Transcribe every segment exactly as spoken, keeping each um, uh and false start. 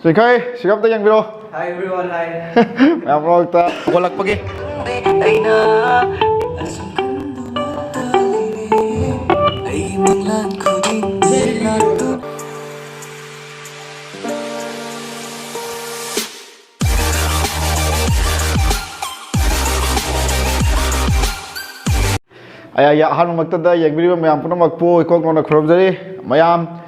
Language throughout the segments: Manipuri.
ꯆꯤꯡꯈꯩ, ꯁꯤꯒ ꯑꯝꯇ ꯌꯦꯡꯕꯤꯔꯣ꯫ Hi everyone, hi. ꯃꯌꯥꯝ ꯃꯔꯛꯇ ꯍꯧꯒꯠꯂꯛꯄꯒꯤ꯫ ꯑꯩꯅ ꯑꯁꯨꯝ ꯈꯟꯗꯨꯅ ꯂꯩꯔꯦ, ꯑꯩꯒꯤ ꯃꯪꯂꯥꯟ ꯈꯨꯗꯤꯡ ꯂꯥꯛꯇꯨꯅ꯫ ꯑꯌꯥ, ꯑꯍꯥꯟꯕꯃꯛꯇꯗ ꯌꯦꯡꯕꯤꯔꯤꯕ ꯃꯌꯥꯝ ꯄꯨꯝꯅꯃꯛꯄꯨ ꯏꯀꯣꯛ ꯅꯧꯅ ꯈꯨꯔꯨꯝꯖꯔꯤ꯫ ꯃꯌꯥꯝ,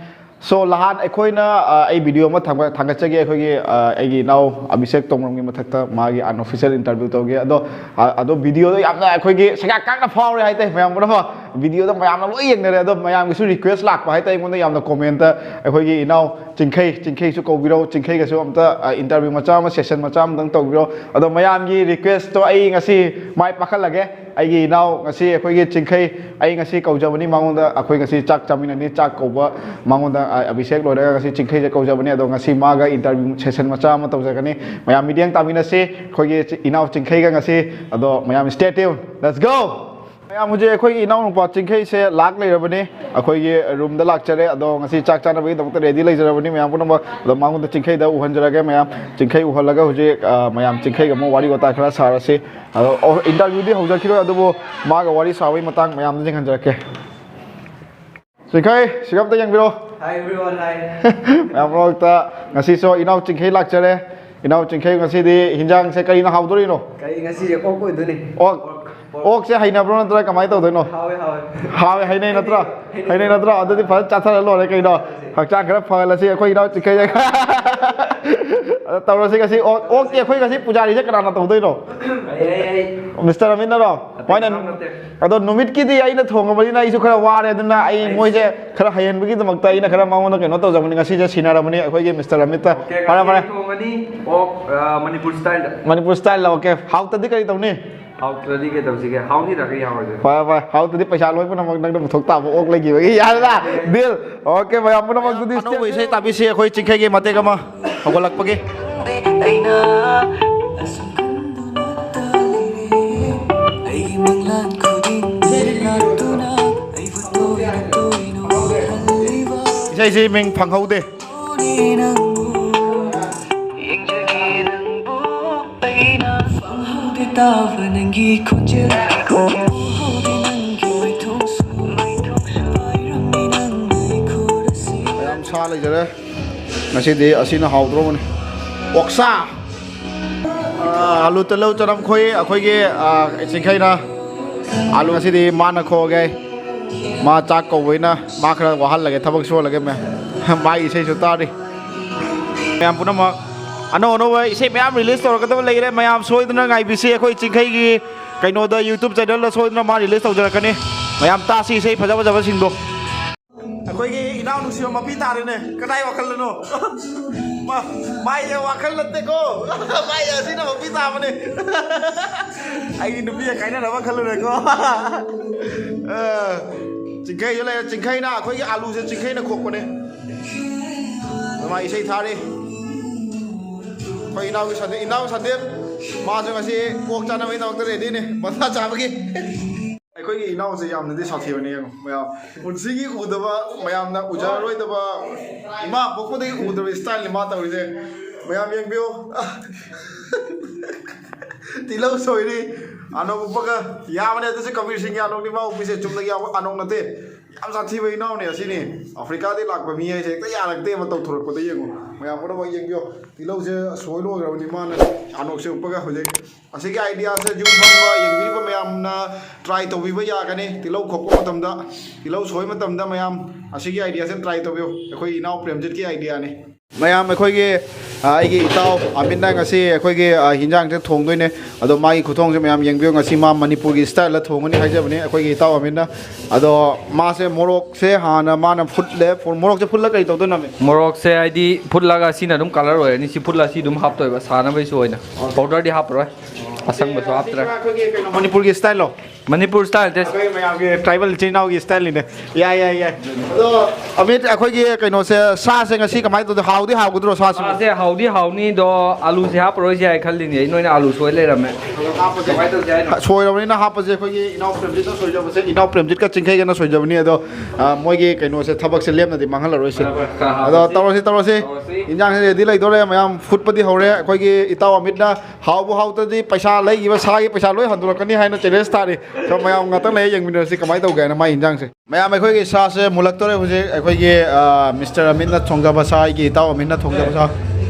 so, ꯅꯍꯥꯟ ꯑꯩꯈꯣꯏꯅ, ꯑ, ꯑꯩ video ꯑꯃ ꯊꯥꯡꯒꯠ-, ꯊꯥꯡꯒꯠꯆꯒꯦ꯫ ꯑꯩꯈꯣꯏꯒꯤ, ꯑ, ꯑꯩꯒꯤ ꯏꯅꯥꯎ ꯑꯕꯤꯁꯦꯛ ꯇꯣꯡꯕ꯭ꯔꯝꯒꯤ ꯃꯊꯛꯇ ꯃꯥꯒꯤ unofficial interview ꯇꯧꯒꯦ꯫ ꯑꯗꯣ, ꯑ, ꯑꯗꯣ videoꯗꯣ ꯌꯥꯝꯅ ꯑꯩꯈꯣꯏꯒꯤ ꯁꯒꯥꯛ ꯀꯥꯛꯅ ꯐꯥꯎꯔꯦ ꯍꯥꯏꯇꯥꯔꯦ ꯃꯌꯥꯝ ꯄꯨꯝꯅꯃꯛ꯫ Videoꯗ ꯃꯌꯥꯝꯅ ꯂꯣꯏ ꯌꯦꯡꯅꯔꯦ꯫ ꯑꯗꯣ ꯃꯌꯥꯝꯒꯤꯁꯨ request ꯂꯥꯛꯄ ꯍꯥꯏꯇꯥꯔꯦ ꯑꯩꯉꯣꯟꯗ ꯌꯥꯝꯅ commentꯇ, ꯑꯩꯈꯣꯏꯒꯤ ꯏꯅꯥꯎ ꯆꯤꯡꯈꯩ, ꯆꯤꯡꯈꯩꯁꯨ ꯀꯧꯕꯤꯔꯣ, ꯆꯤꯡꯈꯩꯒꯁꯨ ꯑꯝꯇ, ꯑ, interview ꯃꯆꯥ ꯑꯃ, session ꯃꯆꯥ ꯑꯃꯇꯪ ꯇꯧꯕꯤꯔꯣ꯫ ꯑꯗꯣ ꯃꯌꯥꯝꯒꯤ requestꯇꯣ ꯑꯩ ꯉꯁꯤ ꯃꯥꯏ ꯄꯥꯛꯍꯜꯂꯒꯦ꯫ ꯑꯩꯒꯤ ꯏꯅꯥꯎ ꯉꯁꯤ ꯑꯩꯈꯣꯏꯒꯤ ꯆꯤꯡꯈꯩ, ꯑꯩ ꯉꯁꯤ ꯀꯧꯖꯕꯅꯤ ꯃꯉꯣꯟꯗ, ꯑꯩꯈꯣꯏ ꯉꯁꯤ ꯆꯥꯛ ꯆꯥꯃꯤꯟꯅꯅꯤ, ꯆꯥꯛ ꯀꯧꯕ ꯃꯉꯣꯟꯗ, ꯑ, ꯑꯕꯤꯁꯦꯛ ꯂꯣꯏꯔꯒ ꯉꯁꯤ ꯆꯤꯡꯈꯩꯁꯦ ꯀꯧꯖꯕꯅꯤ꯫ ꯑꯗꯣ ꯉꯁꯤ ꯃꯥꯒ interview session ꯃꯆꯥ ꯑꯃ ꯇꯧꯖꯒꯅꯤ꯫ ꯃꯌꯥꯝ ꯃꯤꯠꯌꯦꯡ ꯇꯥꯃꯤꯟꯅꯁꯤ ꯑꯩꯈꯣꯏꯒꯤ ꯆꯤ-, ꯏꯅꯥꯎ ꯆꯤꯡꯈꯩꯒ ꯉꯁꯤ꯫ ꯑꯗꯣ ꯃꯌꯥꯝ stay tuned, let's go! ꯃꯌꯥꯝ, ꯍꯧꯖꯤꯛ ꯑꯩꯈꯣꯏꯒꯤ ꯏꯅꯥꯎꯅꯨꯄꯥ ꯆꯤꯡꯈꯩꯁꯦ ꯂꯥꯛ ꯂꯩꯔꯕꯅꯤ, ꯑꯩꯈꯣꯏꯒꯤ roomꯗ ꯂꯥꯛꯆꯔꯦ꯫ ꯑꯗꯣ ꯉꯁꯤ ꯆꯥꯛ ꯆꯥꯅꯕꯒꯤꯗꯃꯛꯇ ready ꯂꯩꯖꯔꯕꯅꯤ ꯃꯌꯥꯝ ꯄꯨꯝꯅꯃꯛ꯫ ꯑꯗꯣ ꯃꯉꯣꯟꯗ ꯆꯤꯡꯈꯩꯗ ꯎꯍꯟꯖꯔꯒꯦ ꯃꯌꯥꯝ꯫ ꯆꯤꯡꯈꯩ ꯎꯍꯜꯂꯒ ꯍꯧꯖꯤꯛ, ꯑ, ꯃꯌꯥꯝ ꯆꯤꯡꯈꯩꯒ ꯑꯃꯨꯛ ꯋꯥꯔꯤ ꯋꯥꯇꯥꯏ ꯈꯔ ꯁꯥꯔꯁꯤ꯫ ꯑꯗꯣ, ꯑꯣ, interviewꯗꯤ ꯍꯧꯖꯔꯛꯈꯤꯔꯣꯏ, ꯑꯗꯨꯕꯨ ꯃꯥꯒ ꯋꯥꯔꯤ ꯁꯥꯕꯒꯤ ꯃꯇꯥꯡ ꯃꯌꯥꯝꯗ ꯌꯦꯡꯍꯟꯖꯔꯛꯀꯦ꯫ ꯆꯤꯡꯈꯩ, ꯁꯤꯒ ꯑꯝꯇ ꯌꯦꯡꯕꯤꯔꯣ꯫ Hi everyone, hi. ꯃꯌꯥꯝ ꯃꯔꯛꯇ ꯉꯁꯤꯁꯨ ꯏꯅꯥꯎ ꯆꯤꯡꯈꯩ ꯂꯥꯛꯆꯔꯦ꯫ ꯏꯅꯥꯎ ꯆꯤꯡꯈꯩ, ꯉꯁꯤꯗꯤ ꯍꯤꯟꯖꯥꯡꯁꯦ ꯀꯔꯤꯅ ꯍꯥꯎꯗꯣꯔꯤꯅꯣ? ꯀꯔꯤ ꯉꯁꯤꯁꯦ ꯑꯣꯛ ꯑꯣꯏꯗꯣꯏꯅꯤ꯫ ꯑꯣꯛ꯫ Pork, pork. ꯑꯣꯛꯁꯦ ꯍꯩꯅꯕ꯭ꯔꯣ ꯅꯠꯇ꯭ꯔꯒ ꯀꯃꯥꯏꯅ ꯇꯧꯗꯣꯏꯅꯣ? ꯍꯥꯎꯋꯦ, ꯍꯥꯎꯋꯦ꯫ ꯍꯥꯎꯋꯦ, ꯍꯩꯅꯩ ꯅꯠꯇ꯭ꯔꯣ? ꯍꯩꯅꯩ꯫ ꯍꯩꯅꯩ ꯅꯠꯇ꯭ꯔꯣ? ꯑꯗꯨꯗꯤ ꯐꯖꯅ ꯆꯥꯊꯔ ꯂꯣꯏꯔꯦ ꯀꯩꯅꯣ꯫ ꯍꯛꯆꯥꯡ ꯈꯔ ꯐꯍꯜꯂꯁꯤ ꯑꯩꯈꯣꯏ ꯏꯅꯥꯎ ꯆꯤꯡꯈꯩ꯫ ꯑꯗꯣ ꯇꯧꯔꯁꯤ ꯉꯁꯤ ꯑꯣꯛ, ꯑꯣꯛꯇꯤ ꯑꯩꯈꯣꯏ ꯉꯁꯤ ꯄꯨꯖꯥꯔꯤꯁꯦ ꯀꯅꯥꯅ ꯇꯧꯗꯣꯏꯅꯣ? ꯑꯩ, ꯑꯩ, ꯑꯩ꯫ Mister ꯑꯃꯤꯠꯅꯔꯣ? ꯑꯇꯩ ꯃꯣꯏꯅ ꯀꯅꯥꯝ ꯅꯠꯇꯦ꯫ ꯑꯗꯣ ꯅꯨꯃꯤꯠꯀꯤꯗꯤ ꯑꯩꯅ ꯊꯣꯡꯉꯕꯅꯤꯅ ꯑꯩꯁꯨ ꯈꯔ ꯋꯥꯔꯦ, ꯑꯗꯨꯅ ꯑꯩ ꯑꯩꯁ꯫ ꯃꯣꯏꯁꯦ ꯈꯔ ꯍꯩꯍꯟꯕꯒꯤꯗꯃꯛꯇ ꯑꯩꯅ ꯈꯔ ꯃꯉꯣꯟꯗ ꯀꯩꯅꯣ ꯇꯧꯖꯕꯅꯤ꯫ ꯉꯁꯤꯁꯦ ꯁꯤꯟꯅꯔꯕꯅꯤ ꯑꯩꯈꯣꯏꯒꯤ Mister ꯑꯃꯤꯠꯇ꯫ Okay, ꯐꯔꯦ, ꯐꯔꯦ꯫ ꯉꯁꯤ ꯊꯣꯡꯒꯅꯤ ꯑꯣꯛ, ꯑ, ꯃꯅꯤꯄꯨꯔ styleꯗ꯫ Manipur style, okay꯫ ꯍꯥꯎꯇꯗꯤ ꯀꯔꯤ ꯇꯧꯅꯤ? ꯍꯥꯎꯇ꯭ꯔꯗꯤ ꯀꯩꯗꯧꯁꯤꯒꯦ? ꯍꯥꯎꯅꯤꯗ, ꯀꯔꯤ ꯍꯥꯎꯔꯣꯏꯗꯣꯏꯅꯣ? ꯐꯔꯦ, ꯐꯔꯦ꯫ ꯍꯥꯎꯇꯗꯤ ꯄꯩꯁꯥ ꯂꯣꯏ ꯄꯨꯝꯅꯃꯛ ꯅꯪꯅ ꯄꯨꯊꯣꯛ ꯇꯥꯕ, ꯑꯣꯛ ꯂꯩꯈꯤꯕꯒꯤ꯫ ꯌꯥꯔꯦꯗ? Deal? Okay, ꯃꯌꯥꯝ ꯄꯨꯝꯅꯃꯛꯇꯨꯗꯤ ꯑꯅꯧꯕ ꯏꯁꯩ ꯇꯥꯕꯤꯁꯤ ꯑꯩꯈꯣꯏ ꯆꯤꯡꯈꯩꯒꯤ ꯃꯇꯦꯛ ꯑꯃ ꯍꯧꯒꯠꯂꯛꯄꯒꯤ꯫ ꯑꯩꯅ ꯑꯁꯨꯝ ꯈꯟꯗꯨꯅ ꯂꯩꯔꯦ꯫ ꯑꯩꯒꯤ ꯃꯪꯂꯥꯟ ꯈꯨꯗꯤꯡ ꯂꯥꯛꯇꯨꯅ ꯑꯩꯕꯨ ꯇꯣꯏꯅ ꯇꯣꯏꯅ ꯋꯥꯍꯜꯂꯤꯕ ꯏꯁꯩꯁꯤ ꯃꯤꯡ ꯐꯪꯍꯧꯗꯦ꯫ ꯅꯪꯕꯨ ꯇꯥꯕ ꯅꯪꯒꯤ ꯈꯣꯟꯖꯦꯜ, ꯎꯍꯧꯗꯦ ꯅꯪꯒꯤ ꯃꯥꯏꯊꯣꯡꯁꯨ, ꯄꯥꯏꯔꯝꯃꯤ ꯅꯪꯅ ꯏꯈꯨꯠ ꯑꯁꯤ꯫ ꯌꯥꯝ ꯁꯥ ꯂꯩꯖꯔꯦ꯫ ꯉꯁꯤꯗꯤ ꯑꯁꯤꯅ ꯍꯥꯎꯗ꯭ꯔꯣꯕꯅꯤ꯫ ꯑꯣꯛꯁꯥ꯫ ꯑꯥ, ꯑꯂꯨ, ꯇꯤꯜꯍꯧ, ꯆꯅꯝ ꯈꯣꯏ ꯑꯩꯈꯣꯏꯒꯤ, ꯑꯥ, ꯆꯤꯡꯈꯩꯅ꯫ ꯑꯂꯨ ꯉꯁꯤꯗꯤ ꯃꯥꯅ ꯈꯣꯛꯑꯒꯦ꯫ ꯃꯥ ꯆꯥꯛ ꯀꯧꯕꯩꯅ ꯃꯥ ꯈꯔ ꯋꯥꯍꯜꯂꯒꯦ, ꯊꯕꯛ ꯁꯨꯍꯜꯂꯒꯦ ꯃꯌꯥꯝ꯫ ꯃꯥꯒꯤ ꯏꯁꯩꯁꯨ ꯇꯥꯔꯤ꯫ ꯃꯌꯥꯝ ꯄꯨꯝꯅꯃꯛ ꯑꯅꯧ ꯑꯅꯧꯕ ꯏꯁꯩ ꯃꯌꯥꯝ ꯔꯤꯂꯤꯁ ꯇꯧꯔꯛꯀꯗꯕ ꯂꯩꯔꯦ꯫ ꯃꯌꯥꯝ ꯁꯣꯏꯗꯅ ꯉꯥꯏꯕꯤꯁꯤ꯫ ꯑꯩꯈꯣꯏ ꯆꯤꯡꯈꯩꯒꯤ ꯀꯩꯅꯣꯗ, YouTube ꯆꯦꯅꯦꯜꯗ ꯁꯣꯏꯗꯅ ꯃꯥ ꯔꯤꯂꯤꯁ ꯇꯧꯖꯔꯛꯀꯅꯤ꯫ ꯃꯌꯥꯝ ꯇꯥꯁꯤ ꯏꯁꯩ ꯐꯖ ꯐꯖꯕꯁꯤꯡꯗꯣ꯫ ꯑꯩꯈꯣꯏꯒꯤ ꯏꯅꯥꯎ ꯅꯨꯡꯁꯤꯕ ꯃꯄꯤ ꯇꯥꯔꯦꯅꯦ꯫ ꯀꯗꯥꯏ ꯋꯥꯈꯜꯗꯅꯣ? ꯃꯥ-, ꯃꯥꯏꯁꯦ ꯋꯥꯈꯜ ꯅꯠꯇꯦꯀꯣ꯫ ꯃꯥꯏꯁꯦ ꯑꯁꯤꯅ ꯃꯄꯤ ꯇꯥꯕꯅꯦ꯫ ꯑꯩꯒꯤ ꯅꯨꯄꯤꯒ ꯀꯥꯏꯅꯅꯕ ꯈꯜꯂꯨꯔꯦꯀꯣ꯫ ꯑ, ꯆꯤꯡꯈꯩꯁꯨ ꯂꯩꯔꯦ꯫ ꯆꯤꯡꯈꯩꯅ, ꯑꯩꯈꯣꯏꯒꯤ ꯑꯂꯨꯁꯦ ꯆꯤꯡꯈꯩꯅ ꯈꯣꯛꯄꯅꯦ꯫ ꯃꯥ ꯏꯁꯩ ꯊꯥꯔꯤ꯫ ꯑꯩꯈꯣꯏ ꯏꯅꯥꯎꯒꯤ ꯁꯟꯗꯦ-, ꯏꯅꯥꯎ ꯁꯟꯗꯦꯞ, ꯃꯥꯁꯨ ꯉꯁꯤ ꯑꯣꯛ ꯆꯥꯅꯕꯒꯤꯗꯃꯛꯇ ꯔꯦꯗꯤꯅꯦ, ꯃꯊꯥ ꯆꯥꯕꯒꯤ꯫ ꯑꯩꯈꯣꯏꯒꯤ ꯏꯅꯥꯎꯁꯦ ꯌꯥꯝꯅꯗꯤ ꯁꯥꯊꯤꯕꯅꯦ, ꯌꯦꯡꯉꯣ ꯃꯌꯥꯝ꯫ ꯄꯨꯟꯁꯤꯒꯤ ꯎꯗꯕ, ꯃꯌꯥꯝꯅ ꯎꯖꯔꯔꯣꯏꯗꯕ, ꯏꯃꯥ ꯄꯣꯛꯄꯗꯒꯤ ꯎꯗꯕ ꯏꯁꯇꯥꯏꯜꯅꯤ ꯃꯥ ꯇꯧꯔꯤꯁꯦ꯫ ꯃꯌꯥꯝ ꯌꯦꯡꯕꯤꯌꯨ꯫ ꯇꯤꯜꯍꯧ ꯁꯣꯏꯔꯤ, ꯑꯅꯣꯛ ꯎꯞꯄꯒ꯫ ꯌꯥꯕꯅꯦ, ꯑꯗꯨꯁꯨ ꯀꯕꯤꯔ ꯁꯤꯡꯒꯤ ꯑꯅꯣꯛꯅꯤ ꯃꯥ ꯎꯞꯄꯤꯁꯦ, ꯆꯨꯝꯅꯒꯤ ꯑꯅꯣꯛ ꯅꯠꯇꯦ꯫ ꯌꯥꯝ ꯁꯥꯊꯤꯕ ꯏꯅꯥꯎꯅꯦ ꯑꯁꯤꯅꯤ꯫ ꯑꯐ꯭ꯔꯤꯀꯥꯗꯒꯤ ꯂꯥꯛꯄ ꯃꯤ ꯍꯥꯏꯁꯦ ꯍꯦꯛꯇ ꯌꯥꯔꯛꯇꯦꯕ ꯇꯧꯊꯣꯔꯛꯄꯗ꯫ ꯌꯦꯡꯉꯣ, ꯃꯌꯥꯝ ꯄꯨꯝꯅꯃꯛ ꯌꯦꯡꯕꯤꯌꯣ꯫ ꯇꯤꯜꯍꯧꯁꯦ ꯁꯣꯏ ꯂꯣꯏꯈ꯭ꯔꯕꯅꯤ ꯃꯥꯅ ꯑꯅꯣꯛꯁꯦ ꯎꯞꯄꯒ꯫ ꯍꯧꯖꯤꯛ ꯑꯁꯤꯒꯤ ꯑꯥꯏꯗꯤꯌꯥꯁꯦ ꯌꯨꯝ ꯐꯝꯕ ꯌꯦꯡꯕꯤꯔꯤꯕ ꯃꯌꯥꯝꯅ ꯇ꯭ꯔꯥꯏ ꯇꯧꯕꯤꯕ ꯌꯥꯒꯅꯤ꯫ ꯇꯤꯜꯍꯧ ꯈꯣꯛꯄ ꯃꯇꯝꯗ, ꯇꯤꯜꯍꯧ ꯁꯣꯏ ꯃꯇꯝꯗ ꯃꯌꯥꯝ ꯑꯁꯤꯒꯤ ꯑꯥꯏꯗꯤꯌꯥꯁꯦ ꯇ꯭ꯔꯥꯏ ꯇꯧꯕꯤꯌꯨ꯫ ꯑꯩꯈꯣꯏ ꯏꯅꯥꯎ ꯄ꯭ꯔꯦꯝꯖꯤꯠꯀꯤ ꯑꯥꯏꯗꯤꯌꯥꯅꯤ꯫ ꯃꯌꯥꯝ ꯑꯩꯈꯣꯏꯒꯤ, ꯑ, ꯑꯩꯒꯤ ꯏꯇꯥꯎ ꯑꯃꯤꯠꯅ ꯉꯁꯤ ꯑꯩꯈꯣꯏꯒꯤ, ꯑ, ꯍꯤꯟꯖꯥꯡꯁꯦ ꯊꯣꯡꯗꯣꯏꯅꯦ꯫ ꯑꯗꯣ ꯃꯥꯒꯤ ꯈꯨꯊꯣꯡꯁꯦ ꯃꯌꯥꯝ ꯌꯦꯡꯕꯤꯌꯨ꯫ ꯉꯁꯤ ꯃꯥ ꯃꯅꯤꯄꯨꯔꯒꯤ ꯏꯁꯇꯥꯏꯜꯗ ꯊꯣꯡꯒꯅꯤ ꯍꯥꯏꯖꯕꯅꯤ ꯑꯩꯈꯣꯏꯒꯤ ꯏꯇꯥꯎ ꯑꯃꯤꯠꯅ꯫ ꯑꯗꯣ ꯃꯥꯁꯦ ꯃꯣꯔꯣꯛꯁꯦ ꯍꯥꯟꯅ ꯃꯥꯅ ꯐꯨꯠꯂꯦ꯫ ꯐꯨ-, ꯃꯣꯔꯣꯛꯁꯦ ꯐꯨꯠꯂ ꯀꯔꯤ ꯇꯧꯗꯣꯏꯅꯣ, ꯑꯃꯤꯠ? ꯃꯣꯔꯣꯛꯁꯦ ꯍꯥꯏꯗꯤ ꯐꯨꯠꯂꯒ ꯁꯤꯅ ꯑꯗꯨꯝ ꯀꯂꯔ ꯑꯣꯏꯔꯅꯤ꯫ ꯁꯤ ꯐꯨꯠꯂ ꯁꯤ ꯑꯗꯨꯝ ꯍꯥꯞꯇꯣꯏꯕ ꯁꯥꯅꯕꯩꯁꯨ ꯑꯣꯏꯅ꯫ ꯄꯥꯎꯗꯔꯗꯤ ꯍꯥꯞꯄꯔꯣꯏ, ꯑꯁꯪꯕꯁꯨ ꯍꯥꯞꯇ꯭ꯔꯦ꯫ ꯑꯩꯈꯣꯏꯒꯤ ꯀꯩꯅꯣ ꯃꯅꯤꯄꯨꯔꯒꯤ ꯏꯁꯇꯥꯏꯜꯂꯣ? Manipur style taste. ꯑꯩꯈꯣꯏ ꯃꯌꯥꯝꯒꯤ tribal ꯏꯆꯤꯟ ꯏꯅꯥꯎꯒꯤ style ꯅꯤꯅꯦ꯫ ꯌꯥꯏ, ꯌꯥꯏ, ꯌꯥꯏ꯫ ꯑꯗꯣ ꯑꯃꯤꯠ, ꯑꯩꯈꯣꯏꯒꯤ ꯀꯩꯅꯣꯁꯦ, ꯁꯥꯁꯦ ꯉꯁꯤ ꯀꯃꯥꯏꯅ ꯇꯧꯗꯣꯏ? ꯍꯥꯎꯗꯤ ꯍꯥꯎꯒꯗ꯭ꯔꯣ ꯁꯥꯁꯤꯕꯨ? ꯁꯥꯁꯦ ꯍꯥꯎꯗꯤ ꯍꯥꯎꯅꯤ, ꯑꯗꯣ ꯑꯂꯨꯁꯦ ꯍꯥꯞꯄꯔꯣꯏꯁꯦ ꯍꯥꯏ ꯈꯜꯂꯤꯅꯦ ꯑꯩ, ꯅꯣꯏꯅ ꯑꯂꯨ ꯁꯣꯏ ꯂꯩꯔꯝꯃꯦ꯫ ꯑꯗꯣ ꯍꯥꯞꯄꯁꯦ꯫ ꯀꯃꯥꯏꯅ ꯇꯧꯁꯦ ꯍꯥꯏꯅꯣ? ꯁꯣꯏꯔꯕꯅꯤꯅ ꯍꯥꯞꯄꯁꯦ꯫ ꯑꯩꯈꯣꯏꯒꯤ ꯏꯅꯥꯎ ꯄ꯭ꯔꯦꯝꯖꯤꯠꯅ ꯁꯣꯏꯖꯕꯁꯦ, ꯏꯅꯥꯎ ꯄ꯭ꯔꯦꯝꯖꯤꯠꯀ ꯆꯤꯡꯈꯩꯒꯅ ꯁꯣꯏꯖꯕꯅꯤ꯫ ꯑꯗꯣ, ꯑ, ꯃꯣꯏꯒꯤ ꯀꯩꯅꯣꯁꯦ, ꯊꯕꯛꯁꯦ ꯂꯦꯝꯅꯗꯤ ꯃꯥꯡꯍꯜꯂꯔꯣꯏꯁꯦ꯫ ꯐꯔꯦ, ꯐꯔꯦ, ꯈꯔ ꯑꯗꯣ ꯍꯥꯞꯄꯁꯤ꯫ ꯇꯧꯔꯁꯤ, ꯇꯧꯔꯁꯤ꯫ ꯇꯧꯔꯁꯤ꯫ ꯏꯟꯖꯥꯡꯁꯦ ready ꯂꯩꯗꯣꯔꯦ, ꯃꯌꯥꯝ ꯐꯨꯠꯄꯗꯤ ꯍꯧꯔꯦ꯫ ꯑꯩꯈꯣꯏꯒꯤ ꯏꯇꯥꯎ ꯑꯃꯤꯠꯅ ꯍꯥꯎꯕ ꯍꯥꯎꯇ꯭ꯔꯗꯤ ꯄꯩꯁꯥ ꯂꯩꯈꯤꯕ ꯁꯥꯒꯤ ꯄꯩꯁꯥ ꯂꯣꯏ ꯍꯟꯗꯣꯔꯛꯀꯅꯤ ꯍꯥꯏꯅ challenge ꯊꯥꯔꯤ꯫ So ꯃꯌꯥꯝ ꯉꯥꯛꯇꯪ ꯂꯩꯔ ꯌꯦꯡꯃꯤꯟꯅꯔꯁꯤ ꯀꯃꯥꯏꯅ ꯇꯧꯒꯦ ꯍꯥꯏꯅ ꯃꯥꯏ ꯏꯟꯖꯥꯡꯁꯦ꯫ ꯃꯌꯥꯝ, ꯑꯩꯈꯣꯏꯒꯤ ꯁꯥꯁꯦ ꯃꯨꯜꯂꯛꯇꯣꯔꯦ ꯍꯧꯖꯤꯛ꯫ ꯑꯩꯈꯣꯏꯒꯤ, ꯑ, ꯃꯤꯁꯇꯔ ꯑꯃꯤꯠꯅ ꯊꯣꯡꯖꯕ ꯁꯥ, ꯑꯩꯒꯤ ꯏꯇꯥꯎ ꯑꯃꯤꯠꯅ ꯊꯣꯡꯖꯕ ꯁꯥ꯫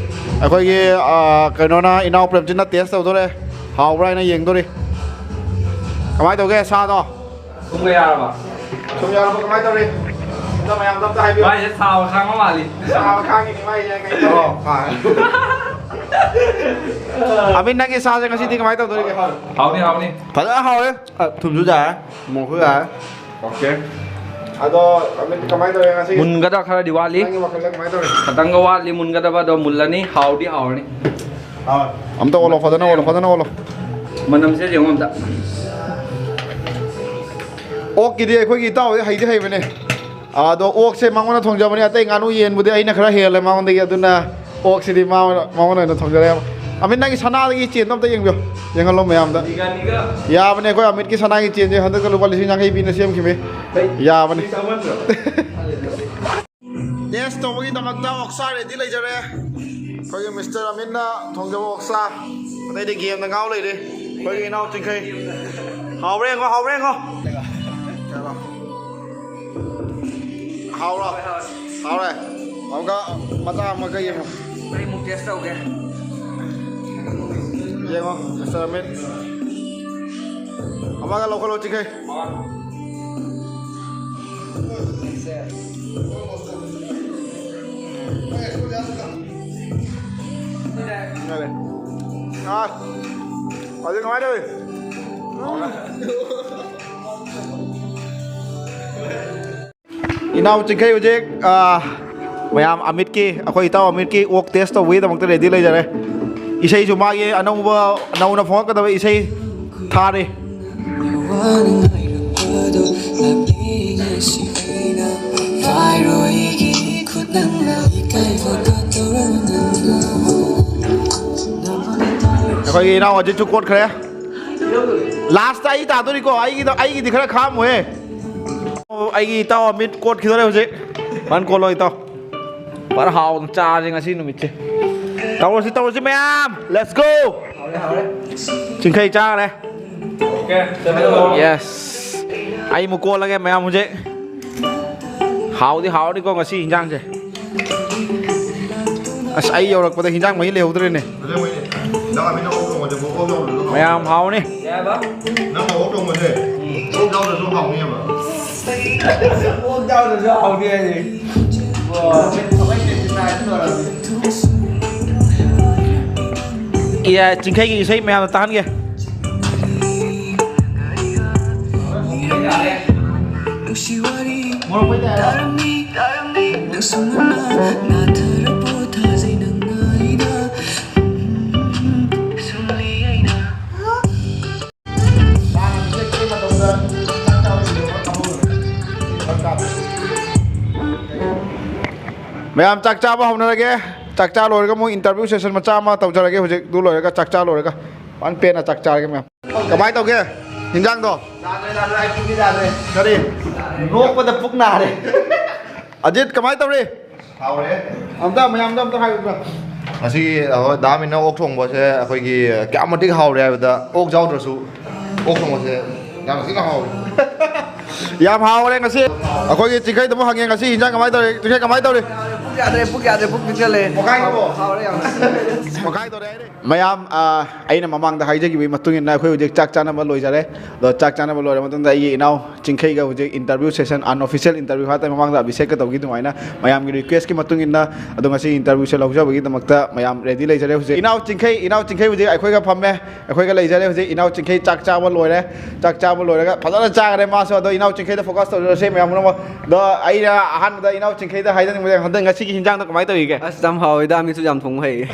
ꯑꯩꯈꯣꯏꯒꯤ, ꯑ, ꯀꯩꯅꯣꯅ, ꯏꯅꯥꯎ ꯄ꯭ꯔꯦꯝꯖꯤꯠꯅ taste ꯇꯧꯗꯣꯔꯦ꯫ ꯍꯥꯎꯕ꯭ꯔꯥ ꯍꯥꯏꯅ ꯌꯦꯡꯗꯣꯔꯤ꯫ ꯀꯃꯥꯏꯅ ꯇꯧꯒꯦ ꯁꯥꯗꯣ? ꯊꯨꯝꯒ ꯌꯥꯔꯕ? ꯊꯨꯝ ꯌꯥꯔꯕ ꯀꯃꯥꯏꯅ ꯇꯧꯔꯤ? ꯑꯝꯇ ꯃꯌꯥꯝꯗ ꯑꯝꯇ ꯍꯥꯏꯕꯤꯌꯨ꯫ ꯃꯥꯏꯁꯦ ꯁꯥꯕ ꯈꯥꯡꯕ ꯃꯥꯜꯂꯤ꯫ ꯁꯥꯕ ꯈꯥꯡꯉꯤꯅꯤ ꯃꯥꯏꯁꯦ, ꯀꯩꯅꯣ? ꯑꯣ, ꯐꯔꯦ꯫ ꯑꯃꯤꯠ, ꯅꯪꯒꯤ ꯁꯥꯁꯦ ꯉꯁꯤꯗꯤ ꯀꯃꯥꯏꯅ ꯇꯧꯗꯣꯔꯤꯒꯦ? ꯍꯥꯎꯅꯤ, ꯍꯥꯎꯅꯤ꯫ ꯐꯖꯅ ꯍꯥꯎꯔꯦ꯫ ꯑ, ꯊꯨꯝꯁꯨ ꯌꯥꯔꯦ, ꯃꯣꯔꯣꯛꯁꯨ ꯌꯥꯔꯦ꯫ Okay꯫ ꯑꯗꯣ, ꯑꯃꯤꯠ, ꯀꯃꯥꯏꯅ ꯇꯧꯔꯦ ꯉꯁꯤ? ꯃꯨꯟꯒꯗꯕ ꯈꯔꯗꯤ ꯋꯥꯠꯂꯤ꯫ ꯅꯪꯒꯤ ꯋꯥꯈꯜꯗ ꯀꯃꯥꯏꯅ ꯇꯧꯔꯦ? ꯈꯇꯪꯒ ꯋꯥꯠꯂꯤ ꯃꯨꯟꯒꯗꯕ, ꯑꯗꯣ ꯃꯨꯜꯂꯅꯤ, ꯍꯥꯎꯗꯤ ꯍꯥꯎꯔꯅꯤ꯫ ꯍꯥꯎꯔꯦ꯫ ꯑꯝꯇ ꯑꯣꯜꯂꯣ, ꯐꯖꯅ ꯑꯣꯜꯂꯣ, ꯐꯖꯅ ꯑꯣꯜꯂꯣ꯫ ꯃꯅꯝꯁꯦ ꯌꯦꯡꯉꯣ ꯑꯝꯇ꯫ ꯑꯣꯛꯀꯤꯗꯤ ꯑꯩꯈꯣꯏꯒꯤ ꯏꯇꯥꯎꯗꯤ ꯍꯩꯗꯤ ꯍꯩꯕꯅꯦ꯫ ꯑꯗꯣ ꯑꯣꯛꯁꯦ ꯃꯉꯣꯟꯗ ꯊꯣꯡꯖꯕꯅꯦ, ꯑꯇꯩ ꯉꯥꯅꯨ ꯌꯦꯟꯕꯨꯗꯤ ꯑꯩꯅ ꯈꯔ ꯍꯦꯜꯂꯦ ꯃꯉꯣꯟꯗꯒꯤ, ꯑꯗꯨꯅ ꯑꯣꯛꯁꯤꯗꯤ ꯃꯉꯣꯟꯗ, ꯃꯉꯣꯟꯗ ꯑꯣꯏꯅ ꯊꯣꯡꯖꯔꯦ꯫ ꯑꯃꯤꯠ, ꯅꯪꯒꯤ ꯁꯅꯥꯗꯒꯤ ꯆꯦꯟꯗꯣ ꯑꯝꯇ ꯌꯦꯡꯕꯤꯌꯣ, ꯌꯦꯡꯍꯜꯂꯣ ꯃꯌꯥꯝꯗ꯫ ꯌꯥꯕꯅꯦ, ꯑꯩꯈꯣꯏ ꯑꯃꯤꯠꯀꯤ ꯁꯅꯥꯒꯤ ꯆꯦꯟꯁꯦ ꯍꯟꯗꯛꯇ ꯂꯨꯄꯥ ꯂꯤꯁꯤꯡ ꯌꯥꯡꯈꯩ ꯄꯤꯅ ꯁꯦꯝꯈꯤꯕꯅꯤ꯫ ꯌꯥꯕꯅꯤ꯫ Taste ꯇꯧꯕꯒꯤꯗꯃꯛꯇ ꯑꯣꯛꯁꯥ ready ꯂꯩꯖꯔꯦ꯫ ꯑꯩꯈꯣꯏꯒꯤ ꯃꯤꯁꯇꯔ ꯑꯃꯤꯠꯅ ꯊꯣꯡꯖꯕ ꯑꯣꯛꯁꯥ꯫ ꯑꯇꯩꯗꯤ game ꯗ ꯉꯥꯎ ꯂꯩꯔꯦ꯫ ꯑꯩꯈꯣꯏꯒꯤ ꯏꯅꯥꯎ ꯆꯤꯡꯈꯩ꯫ ꯍꯥꯎꯕ꯭ꯔꯥ ꯌꯦꯡꯉꯣ, ꯍꯥꯎꯕ꯭ꯔꯥ ꯌꯦꯡꯉꯣ꯫ ꯍꯥꯎꯔꯣ? ꯍꯥꯎꯔꯦ꯫ ꯑꯃꯨꯛꯀ ꯃꯆꯥ ꯑꯃꯒ ꯌꯦꯡꯉꯣ꯫ ꯑꯩ ꯑꯃꯨꯛ taste ꯇꯧꯒꯦ꯫ ꯌꯦꯡꯉꯣ, ꯃꯤꯁꯇꯔ ꯑꯃꯤꯠ꯫ ꯑꯃꯒ ꯂꯧꯈꯠꯂꯣ, ꯆꯤꯡꯈꯩ꯫ ꯌꯥꯔꯦ꯫ ꯑꯥ, ꯍꯧꯖꯤꯛ ꯀꯃꯥꯏꯅ ꯇꯧꯔꯤ? ꯏꯅꯥꯎ ꯆꯤꯡꯈꯩ ꯍꯧꯖꯤꯛ, ꯑꯥ, ꯃꯌꯥꯝ ꯑꯃꯤꯠꯀꯤ, ꯑꯩꯈꯣꯏ ꯏꯇꯥꯎ ꯑꯃꯤꯠꯀꯤ ꯑꯣꯛ taste ꯇꯧꯕꯒꯤꯗꯃꯛꯇ ready ꯂꯩꯖꯔꯦ꯫ ꯏꯁꯩꯁꯨ ꯃꯥꯒꯤ ꯑꯅꯧꯕ, ꯅꯧꯅ ꯐꯣꯡꯉꯛꯀꯗꯕ ꯏꯁꯩ ꯊꯥꯔꯤ꯫ ꯋꯥꯅ ꯉꯥꯏꯔꯝꯕꯗꯣ ꯂꯥꯛꯂꯦ ꯉꯁꯤ ꯑꯩꯅ ꯄꯥꯏꯔꯣꯏꯒꯤ ꯈꯨꯠ ꯅꯪꯅ ꯏꯀꯥꯏꯕꯒ ꯇꯧꯔꯝꯗꯅ꯫ ꯑꯩꯈꯣꯏꯒꯤ ꯏꯅꯥꯎ ꯑꯖꯤꯠꯁꯨ ꯀꯣꯠꯈ꯭ꯔꯦ꯫ ꯂꯥꯁꯇ ꯑꯩ ꯇꯥꯗꯣꯔꯤꯀꯣ, ꯑꯩꯒꯤꯗ, ꯑꯩꯒꯤꯗꯤ ꯈꯔ ꯈꯥꯝꯃꯨꯍꯦ꯫ ꯑꯣ, ꯑꯩꯒꯤ ꯏꯇꯥꯎ ꯑꯃꯤꯠ ꯀꯣꯠꯈꯤꯗꯣꯔꯦ ꯍꯧꯖꯤꯛ꯫ ꯃꯥꯅ ꯀꯣꯠꯂꯣ ꯏꯇꯥꯎ꯫ ꯐꯔ ꯍꯥꯎꯅ ꯆꯥꯁꯦ ꯉꯁꯤ ꯅꯨꯃꯤꯠꯁꯦ꯫ ꯇꯧꯔꯁꯤ, ꯇꯧꯔꯁꯤ ꯃꯌꯥꯝ, let's go꯫ ꯆꯤꯡꯈꯩ ꯆꯥꯈ꯭ꯔꯦ꯫ Yes꯫ ꯑꯩ ꯑꯃꯨꯛ ꯀꯣꯠꯂꯒꯦ ꯃꯌꯥꯝ ꯍꯧꯖꯤꯛ꯫ ꯍꯥꯎꯗꯤ ꯍꯥꯎꯔꯅꯤꯀꯣ ꯉꯁꯤ ꯏꯟꯖꯥꯡꯁꯦ꯫ ꯑꯁ, ꯑꯩ ꯌꯧꯔꯛꯄꯗ ꯍꯤꯟꯖꯥꯡ ꯃꯍꯤ ꯂꯩꯍꯧꯗ꯭ꯔꯦꯅꯦ꯫ ꯃꯌꯥꯝ ꯍꯥꯎꯅꯤ꯫ ꯅꯪꯅ ꯑꯣꯛ ꯊꯣꯡꯕꯁꯦ ꯑꯣꯛ ꯌꯥꯎꯗ꯭ꯔꯁꯨ ꯍꯥꯎꯅꯤꯕ꯫ ꯑꯣꯛ ꯌꯥꯎꯗ꯭ꯔꯁꯨ ꯍꯥꯎꯅꯤ ꯍꯥꯏꯌꯦ꯫ ꯏꯌꯥ, ꯆꯤꯡꯈꯩꯒꯤ ꯏꯁꯩ ꯃꯌꯥꯝꯗꯣ ꯇꯥꯍꯟꯒꯦ꯫ ꯅꯨꯡꯁꯤ ꯋꯥꯔꯤ ꯇꯥꯔꯝꯃꯤ, ꯇꯥꯔꯝꯃꯤ, ꯅꯪꯁꯨ ꯉꯟꯅ ꯅꯥꯊꯔ ꯄꯣꯊꯥꯖꯩ ꯅꯪ ꯉꯥꯏꯗ꯫ ꯁꯨꯝꯂꯤ ꯑꯩꯅ꯫ ꯃꯌꯥꯝ ꯆꯥꯛ ꯆꯥꯕ ꯍꯧꯅꯔꯒꯦ꯫ ꯆꯥꯛ ꯆꯥ ꯂꯣꯏꯔꯒ ꯃꯣꯏ interview session ꯃꯆꯥ ꯑꯃ ꯇꯧꯖꯔꯒꯦ ꯍꯧꯖꯤꯛ꯫ ꯑꯗꯨ ꯂꯣꯏꯔꯒ ꯆꯥꯛ ꯆꯥ ꯂꯣꯏꯔꯒ ꯐꯖꯅ ꯄꯦꯟꯅ ꯆꯥꯛ ꯆꯥꯔꯒꯦ ꯃꯌꯥꯝ꯫ ꯀꯃꯥꯏꯅ ꯇꯧꯒꯦ ꯍꯤꯟꯖꯥꯡꯗꯣ? ꯌꯥꯗ꯭ꯔꯦ, ꯌꯥꯗ꯭ꯔꯦ, ꯑꯩ ꯄꯨꯛꯁꯤ ꯌꯥꯗ꯭ꯔꯦ꯫ ꯀꯔꯤ? ꯅꯣꯛꯄꯗ ꯄꯨꯛ ꯅꯥꯔꯦ꯫ ꯑꯖꯤꯠ, ꯀꯃꯥꯏꯅ ꯇꯧꯔꯤ? ꯍꯥꯎꯔꯦ꯫ ꯑꯝꯇ ꯃꯌꯥꯝꯗ ꯑꯝꯇ ꯍꯥꯏꯌꯨꯗꯅ꯫ ꯉꯁꯤꯒꯤ ꯑꯩꯈꯣꯏ ꯗꯥ ꯃꯤꯅ ꯑꯣꯛ ꯊꯣꯡꯕꯁꯦ ꯑꯩꯈꯣꯏꯒꯤ ꯀꯌꯥꯝ ꯃꯇꯤꯛ ꯍꯥꯎꯔꯦ ꯍꯥꯏꯕꯗ, ꯑꯣꯛ ꯌꯥꯎꯗ꯭ꯔꯁꯨ ꯑꯣꯛ ꯊꯣꯡꯕꯁꯦ ꯌꯥꯝ ꯊꯤꯅ ꯍꯥꯎꯔꯦ꯫ ꯌꯥꯝ ꯍꯥꯎꯔꯦ ꯉꯁꯤ꯫ ꯑꯩꯈꯣꯏꯒꯤ ꯆꯤꯡꯈꯩꯗꯕꯨ ꯍꯪꯉꯦ, "ꯉꯁꯤ ꯍꯤꯟꯖꯥꯡ ꯀꯃꯥꯏꯅ ꯇꯧꯔꯤ? ꯆꯤꯡꯈꯩ ꯀꯃꯥꯏꯅ ꯇꯧꯔꯤ?" ꯄꯨꯛ ꯌꯥꯗ꯭ꯔꯦ, ꯄꯨꯛ ꯌꯥꯗ꯭ꯔꯦ, ꯄꯨꯛ ꯄꯤꯛꯊꯜꯂꯦ꯫ ꯄꯣꯈꯥꯏꯈ꯭ꯔꯕꯣ? ꯍꯥꯎꯔꯦ ꯌꯥꯝꯅ꯫ ꯄꯣꯈꯥꯏꯗꯣꯔꯦ ꯍꯥꯏꯔꯦ꯫ ꯃꯌꯥꯝ, ꯑ, ꯑꯩꯅ ꯃꯃꯥꯡꯗ ꯍꯥꯏꯖꯈꯤꯕꯒꯤ ꯃꯇꯨꯡ ꯏꯟꯅ ꯑꯩꯈꯣꯏ ꯍꯧꯖꯤꯛ ꯆꯥꯛ ꯆꯥꯅꯕ ꯂꯣꯏꯖꯔꯦ꯫ ꯑꯗꯣ ꯆꯥꯛ ꯆꯥꯅꯕ ꯂꯣꯏꯔ ꯃꯇꯨꯡꯗ ꯑꯩꯒꯤ ꯏꯅꯥꯎ ꯆꯤꯡꯈꯩꯒ ꯍꯧꯖꯤꯛ interview session, unofficial interview ꯍꯥꯏꯇꯥꯔꯦ, ꯃꯃꯥꯡꯗ ꯑꯕꯤꯁꯦꯛꯀ ꯇꯧꯈꯤ ꯑꯗꯨꯃꯥꯏꯅ ꯃꯌꯥꯝꯒꯤ request ꯀꯤ ꯃꯇꯨꯡ ꯏꯟꯅ ꯑꯗꯣ ꯉꯁꯤ interview ꯁꯦ ꯂꯧꯖꯕꯒꯤꯗꯃꯛꯇ ꯃꯌꯥꯝ ready ꯂꯩꯖꯔꯦ꯫ ꯍꯧꯖꯤꯛ ꯏꯅꯥꯎ ꯆꯤꯡꯈꯩ, ꯏꯅꯥꯎ ꯆꯤꯡꯈꯩ ꯍꯧꯖꯤꯛ ꯑꯩꯈꯣꯏꯒ ꯐꯝꯃꯦ, ꯑꯩꯈꯣꯏꯒ ꯂꯩꯖꯔꯦ꯫ ꯍꯧꯖꯤꯛ ꯏꯅꯥꯎ ꯆꯤꯡꯈꯩ ꯆꯥꯛ ꯆꯥꯕ ꯂꯣꯏꯔꯦ, ꯆꯥꯛ ꯆꯥꯕ ꯂꯣꯏꯔꯒ ꯐꯖꯅ ꯆꯥꯈ꯭ꯔꯦ ꯃꯥꯁꯨ꯫ ꯑꯗꯣ ꯏꯅꯥꯎ ꯆꯤꯡꯈꯩꯗ focus ꯇꯧꯖꯔꯁꯦ ꯃꯌꯥꯝ ꯄꯨꯝꯅꯃꯛ꯫ ꯑꯗꯣ ꯑꯩꯅ ꯑꯍꯥꯟꯕꯗ ꯏꯅꯥꯎ ꯆꯤꯡꯈꯩꯗ ꯍꯥꯏꯖꯅꯤꯡꯕꯁꯦ ꯍꯟꯗꯛ ꯉꯁꯤꯒꯤ ꯍꯤꯟꯖꯥꯡꯗꯣ ꯀꯃꯥꯏꯅ ꯇꯧꯔꯤꯒꯦ? ꯑꯁ, ꯌꯥꯝ ꯍꯥꯎꯋꯤꯗ, ꯃꯤꯁꯨ ꯌꯥꯝ ꯊꯣꯡꯕ ꯍꯩ꯫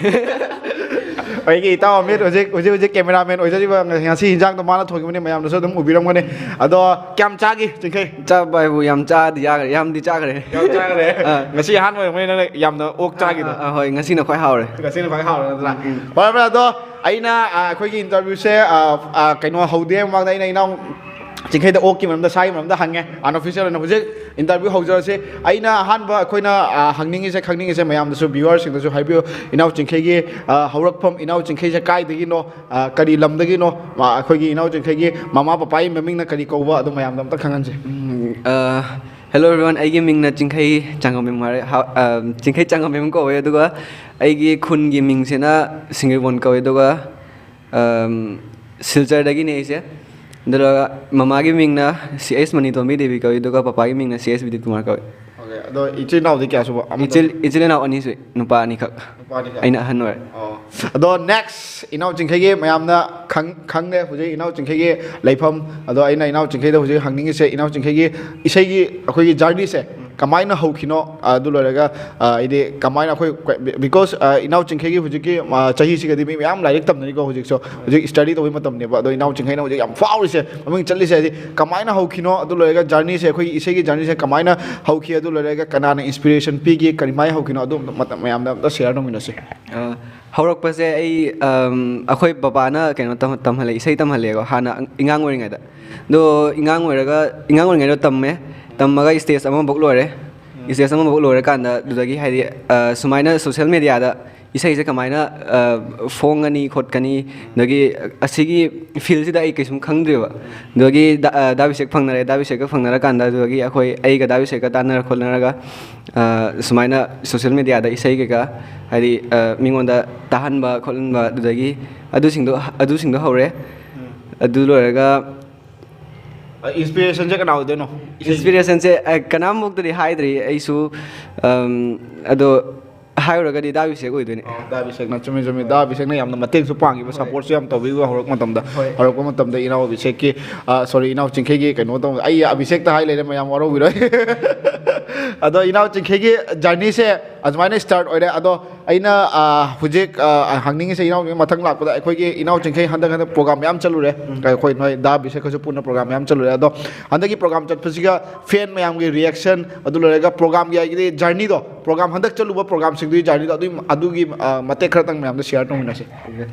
ꯑꯩꯒꯤ ꯏꯇꯥꯎ ꯑꯃꯤꯠ ꯍꯧꯖꯤꯛ ꯍꯧꯖꯤꯛ ꯍꯧꯖꯤꯛ ꯀꯦꯃꯦꯔꯥꯃꯦꯟ ꯑꯣꯏꯖꯔꯤꯕ ꯉꯁꯤ ꯍꯤꯟꯖꯥꯡꯗꯣ ꯃꯥꯅ ꯊꯣꯡꯈꯤꯕꯅꯤ, ꯃꯌꯥꯝꯅꯁꯨ ꯑꯗꯨꯝ ꯎꯕꯤꯔꯝꯒꯅꯤ꯫ ꯑꯗꯣ ꯀꯌꯥꯝ ꯆꯥꯒꯤ ꯆꯤꯡꯈꯩ? ꯆꯥꯕ ꯍꯥꯏꯕꯨ ꯌꯥꯝ ꯆꯥꯗꯤ ꯆꯥꯈ꯭ꯔꯦ, ꯌꯥꯝꯗꯤ ꯆꯥꯈ꯭ꯔꯦ꯫ ꯌꯥꯝ ꯆꯥꯈ꯭ꯔꯦ꯫ ꯑꯥ꯫ ꯉꯁꯤ ꯑꯍꯥꯟꯕ ꯑꯣꯏꯔꯝꯒꯅꯤ ꯅꯪꯅ ꯌꯥꯝꯅ ꯑꯣꯛ ꯆꯥꯈꯤꯗꯣ꯫ ꯑꯥ, ꯑꯥ, ꯍꯣꯏ, ꯉꯁꯤꯅ ꯈ꯭ꯋꯥꯏ ꯍꯥꯎꯔꯦ꯫ ꯉꯁꯤꯅ ꯈ꯭ꯋꯥꯏ ꯍꯥꯎꯔꯦ ꯅꯠꯇ꯭ꯔꯥ? ꯎꯝ, ꯎꯝ꯫ ꯐꯔꯦ, ꯐꯔꯦ, ꯑꯗꯣ ꯑꯩꯅ, ꯑꯥ, ꯑꯩꯈꯣꯏꯒꯤ ꯏꯟꯇꯔꯚꯤꯌꯨꯁꯦ, ꯑꯥ, ꯑꯥ, ꯀꯩꯅꯣ ꯍꯧꯗꯦ ꯃꯃꯥꯡꯗ ꯑꯩꯅ ꯏꯅꯥꯎ ꯆꯤꯡꯈꯩꯗ ꯑꯣꯛꯀꯤ ꯃꯔꯝꯗ, ꯁꯥꯒꯤ ꯃꯔꯝꯗ ꯍꯪꯉꯦ꯫ ꯑꯟꯑꯣꯐꯤꯁꯤꯌꯦꯜ ꯑꯣꯏꯅ ꯍꯧꯖꯤꯛ ꯏꯟꯇꯔꯚꯤꯌꯨ ꯍꯧꯖꯔꯁꯤ꯫ ꯑꯩꯅ ꯑꯍꯥꯟꯕ ꯑꯩꯈꯣꯏꯅ, ꯑꯥ, ꯍꯪꯅꯤꯡꯉꯤꯁꯦ, ꯈꯪꯅꯤꯡꯉꯤꯁꯦ, ꯃꯌꯥꯝꯗꯁꯨ, ꯚ꯭ꯌꯨꯋꯔꯁꯤꯡꯗꯁꯨ ꯍꯥꯏꯕꯤꯌꯨ, ꯏꯅꯥꯎ ꯆꯤꯡꯈꯩꯒꯤ, ꯑꯥ, ꯍꯧꯔꯛꯐꯝ, ꯏꯅꯥꯎ ꯆꯤꯡꯈꯩꯁꯦ ꯀꯥꯏꯗꯒꯤꯅꯣ, ꯑꯥ, ꯀꯔꯤ ꯂꯝꯗꯒꯤꯅꯣ, ꯑꯥ, ꯑꯩꯈꯣꯏꯒꯤ ꯏꯅꯥꯎ ꯆꯤꯡꯈꯩꯒꯤ ꯃꯃꯥ ꯄꯄꯥꯒꯤ ꯃꯃꯤꯡꯅ ꯀꯔꯤ ꯀꯧꯕ, ꯑꯗꯨ ꯃꯌꯥꯝꯗ ꯑꯝꯇ ꯈꯪꯍꯟꯁꯦ꯫ ꯎꯝ, ꯑꯥ, hello everyone, ꯑꯩꯒꯤ ꯃꯤꯡꯅ ꯆꯤꯡꯈꯩ ꯆꯥꯡꯒꯝꯕꯦꯝ ꯍꯥꯏꯔꯦ꯫ ꯍꯥ-, ꯑꯥ, ꯆꯤꯡꯈꯩ ꯆꯥꯡꯒꯝꯕꯦꯝ ꯀꯧꯋꯦ, ꯑꯗꯨꯒ ꯑꯩꯒꯤ ꯈꯨꯟꯒꯤ ꯃꯤꯡꯁꯤꯅ ꯁꯤꯡꯒ꯭ꯔꯤꯕꯣꯟ ꯀꯧꯋꯦ, ꯑꯗꯨꯒ ꯑꯝ, ꯁꯤꯜꯆꯔꯗꯒꯤꯅꯦ ꯑꯩꯁꯦ꯫ ꯑꯗꯨꯒ ꯃꯃꯥꯒꯤ ꯃꯤꯡꯅ ꯁꯤ ꯑꯦꯁ ꯃꯅꯤꯇꯣꯝꯕꯤ ꯗꯦꯕꯤ ꯀꯧꯏ, ꯑꯗꯨꯒ ꯄꯄꯥꯒꯤ ꯃꯤꯡꯅ ꯁꯤ ꯑꯦꯁ ꯕꯤꯗꯤꯠ ꯀꯨꯃꯥꯔ ꯀꯧꯏ꯫ ꯑꯣꯀꯦ, ꯑꯗꯣ ꯏꯆꯤꯜ ꯏꯅꯥꯎꯗꯤ ꯀꯌꯥ ꯁꯨꯕ? ꯑꯃꯇ? ꯏꯆꯤꯜ, ꯏꯆꯤꯜ ꯏꯅꯥꯎ ꯑꯅꯤ ꯁꯨꯏ, ꯅꯨꯄꯥ ꯑꯅꯤꯈꯛ꯫ ꯅꯨꯄꯥ ꯑꯅꯤꯈꯛ? ꯑꯩꯅ ꯑꯍꯟ ꯑꯣꯏꯔꯦ꯫ ꯑꯣ꯫ ꯑꯗꯣ next, ꯏꯅꯥꯎ ꯆꯤꯡꯈꯩꯒꯤ ꯃꯌꯥꯝꯅ ꯈꯪ-, ꯈꯪꯂꯦ ꯍꯧꯖꯤꯛ ꯏꯅꯥꯎ ꯆꯤꯡꯈꯩꯒꯤ ꯂꯩꯐꯝ꯫ ꯑꯗꯣ ꯑꯩꯅ ꯏꯅꯥꯎ ꯆꯤꯡꯈꯩꯗ ꯍꯧꯖꯤꯛ ꯍꯪꯅꯤꯡꯉꯤꯁꯦ, ꯏꯅꯥꯎ ꯆꯤꯡꯈꯩꯒꯤ ꯏꯁꯩꯒꯤ ꯑꯩꯈꯣꯏꯒꯤ ꯖꯔꯅꯤꯁꯦ ꯀꯃꯥꯏꯅ ꯍꯧꯈꯤꯅꯣ? ꯑꯗꯨ ꯂꯣꯏꯔꯒ, ꯑ, ꯍꯥꯏꯗꯤ ꯀꯃꯥꯏꯅ ꯑꯩꯈꯣꯏ, because, ꯑ, ꯏꯅꯥꯎ ꯆꯤꯡꯈꯩꯒꯤ ꯍꯧꯖꯤꯛꯀꯤ, ꯑ, ꯆꯍꯤꯁꯤꯒꯗꯤ ꯃꯤ ꯃꯌꯥꯝ ꯂꯥꯏꯔꯤꯛ ꯇꯝꯅꯔꯤꯀꯣ ꯍꯧꯖꯤꯛꯁꯨ, ꯍꯧꯖꯤꯛ study ꯇꯧꯕꯒꯤ ꯃꯇꯝꯅꯦꯕ꯫ ꯑꯗꯣ ꯏꯅꯥꯎ ꯆꯤꯡꯈꯩꯅ ꯍꯧꯖꯤꯛ ꯌꯥꯝ ꯐꯥꯎꯔꯤꯁꯦ, ꯃꯃꯤꯡ ꯆꯠꯂꯤꯁꯦ, ꯍꯥꯏꯗꯤ ꯀꯃꯥꯏꯅ ꯍꯧꯈꯤꯅꯣ? ꯑꯗꯨ ꯂꯣꯏꯔꯒ ꯖꯔꯅꯤꯁꯦ, ꯑꯩꯈꯣꯏꯒꯤ ꯏꯁꯩꯒꯤ ꯖꯔꯅꯤꯁꯦ ꯀꯃꯥꯏꯅ ꯍꯧꯈꯤ? ꯑꯗꯨ ꯂꯣꯏꯔꯒ ꯀꯅꯥꯅ inspiration ꯄꯤꯒꯦ? ꯀꯔꯤꯃꯥꯏꯅ ꯍꯧꯈꯤꯅꯣ? ꯑꯗꯨ ꯑꯝꯇ ꯃꯇꯝ ꯃꯌꯥꯝꯗ ꯑꯝꯇ share ꯇꯧꯃꯤꯟꯅꯁꯤ꯫ ꯑ, ꯍꯧꯔꯛꯄꯁꯦ ꯑꯩ, ꯑꯝ, ꯑꯩꯈꯣꯏ ꯕꯕꯥꯅ ꯀꯩꯅꯣ ꯇꯝ-, ꯇꯝꯍꯜꯂꯦ, ꯏꯁꯩ ꯇꯝꯍꯜꯂꯦꯀꯣ, ꯍꯥꯟꯅ ꯑꯉꯥꯡ ꯑꯣꯏꯔꯤꯉꯩꯗ꯫ ꯑꯗꯣ ꯑꯉꯥꯡ ꯑꯣꯏꯔꯒ, ꯑꯉꯥꯡ ꯑꯣꯏꯔꯤꯉꯩꯗ ꯇꯝꯃꯦ꯫ ꯇꯝꯃꯒ stage ꯑꯃꯐꯥꯎ ꯂꯣꯏꯔꯦ꯫ Stage ꯑꯃꯐꯥꯎ ꯂꯣꯏꯔꯀꯥꯟꯗ ꯑꯗꯨꯗꯒꯤ ꯍꯥꯏꯗꯤ, ꯑ, ꯁꯨꯃꯥꯏꯅ social media ꯗ ꯏꯁꯩꯁꯦ ꯀꯃꯥꯏꯅ, ꯑ, ꯐꯣꯡꯒꯅꯤ ꯈꯣꯠꯀꯅꯤ, ꯑꯗꯒꯤ ꯑꯁꯤꯒꯤ field ꯁꯤꯗ ꯑꯩ ꯀꯩꯁꯨꯝ ꯈꯪꯗ꯭ꯔꯤꯕ꯫ ꯑꯗꯨꯗꯒꯤ ꯗꯥ, ꯑ, ꯗꯥ ꯕꯤꯁꯦꯛ ꯐꯪꯅꯔꯦ꯫ ꯗꯥ ꯕꯤꯁꯦꯛꯀ ꯐꯪꯅꯔꯀꯥꯟꯗ ꯑꯗꯨꯗꯒꯤ ꯑꯩꯈꯣꯏ, ꯑꯩꯒ ꯗꯥ ꯕꯤꯁꯦꯛꯀ ꯇꯥꯟꯅꯔ ꯈꯣꯠꯅꯔꯒ, ꯑ, ꯁꯨꯃꯥꯏꯅ social media ꯗ ꯏꯁꯩ ꯀꯩꯀꯥ ꯍꯥꯏꯗꯤ, ꯑ, ꯃꯤꯉꯣꯟꯗ ꯇꯥꯍꯟꯕ ꯈꯣꯠꯍꯟꯕ ꯑꯗꯨꯗꯒꯤ ꯑꯗꯨꯁꯤꯡꯗꯣ, ꯑꯗꯨꯁꯤꯡꯗꯣ ꯍꯧꯔꯦ꯫ ꯑꯗꯨ ꯂꯣꯏꯔꯒ inspiration ꯁꯦ ꯀꯅꯥ ꯑꯣꯏꯗꯣꯏꯅꯣ? Inspiration ꯁꯦ, ꯑ, ꯀꯅꯥꯝꯐꯥꯎꯇꯗꯤ ꯍꯥꯏꯗ꯭ꯔꯤ ꯑꯩꯁꯨ, ꯑꯝ, ꯑꯗꯣ ꯍꯥꯏꯔꯨꯔꯒꯗꯤ ꯗꯥ ꯕꯤꯁꯦꯛ ꯑꯣꯏꯗꯣꯏꯅꯦ꯫ ꯑꯣ, ꯗꯥ ꯕꯤꯁꯦꯛꯅ, ꯆꯨꯝꯃꯤ, ꯆꯨꯝꯃꯤ꯫ ꯗꯥ ꯕꯤꯁꯦꯛꯅ ꯌꯥꯝꯅ ꯃꯇꯦꯡꯁꯨ ꯄꯥꯡꯈꯤꯕ, ꯍꯣꯏ꯫ Support ꯁꯨ ꯌꯥꯝ ꯇꯧꯕꯤꯕ ꯍꯧꯔꯛꯄ ꯃꯇꯝꯗ꯫ ꯍꯣꯏ꯫ ꯍꯧꯔꯛꯄ ꯃꯇꯝꯗ ꯏꯅꯥꯎ ꯕꯤꯁꯦꯛꯀꯤ, ꯑ, sorry, ꯏꯅꯥꯎ ꯆꯤꯡꯈꯩꯒꯤ ꯀꯩꯅꯣ ꯇꯧꯕ, ꯑꯩ ꯑꯕꯤꯁꯦꯛꯇ ꯍꯥꯏ ꯂꯩꯔꯦ, ꯃꯌꯥꯝ ꯋꯥꯔꯧꯕꯤꯔꯣꯏ꯫ ꯑꯗꯣ ꯏꯅꯥꯎ ꯆꯤꯡꯈꯩꯒꯤ journey ꯁꯦ ꯑꯗꯨꯃꯥꯏꯅ start ꯑꯣꯏꯔꯦ꯫ ꯑꯗꯣ ꯑꯩꯅ, ꯑ, ꯍꯧꯖꯤꯛ, ꯑ, ꯍꯪꯅꯤꯡꯉꯤꯁꯦ, ꯏꯅꯥꯎ ꯃꯊꯪ ꯂꯥꯛꯄꯗ ꯑꯩꯈꯣꯏꯒꯤ ꯏꯅꯥꯎ ꯆꯤꯡꯈꯩ ꯍꯟꯗꯛ ꯍꯟꯗꯛ program ꯃꯌꯥꯝ ꯆꯠꯂꯨꯔꯦ꯫ ꯑꯩꯈꯣꯏ ꯅꯣꯏ ꯗꯥ ꯕꯤꯁꯦꯛ ꯈꯣꯏꯁꯨ ꯄꯨꯟꯅ program ꯃꯌꯥꯝ ꯆꯠꯂꯨꯔꯦ꯫ ꯑꯗꯣ ꯍꯟꯗꯛꯀꯤ program ꯆꯠꯄꯁꯤꯒ fan ꯃꯌꯥꯝꯒꯤ reaction, ꯑꯗꯨ ꯂꯣꯏꯔꯒ program ꯒꯤ ꯑꯩꯒꯤꯗꯤ journey ꯗꯣ, program ꯍꯟꯗꯛ ꯆꯠꯂꯨꯕ program ꯁꯤꯡꯗꯨꯒꯤ journey ꯗꯣ, ꯑꯗꯨꯒꯤ, ꯑꯗꯨꯒꯤ, ꯑ, ꯃꯇꯦꯛ ꯈꯔꯇꯪ ꯃꯌꯥꯝꯗ share ꯇꯧꯃꯤꯟꯅꯁꯦ꯫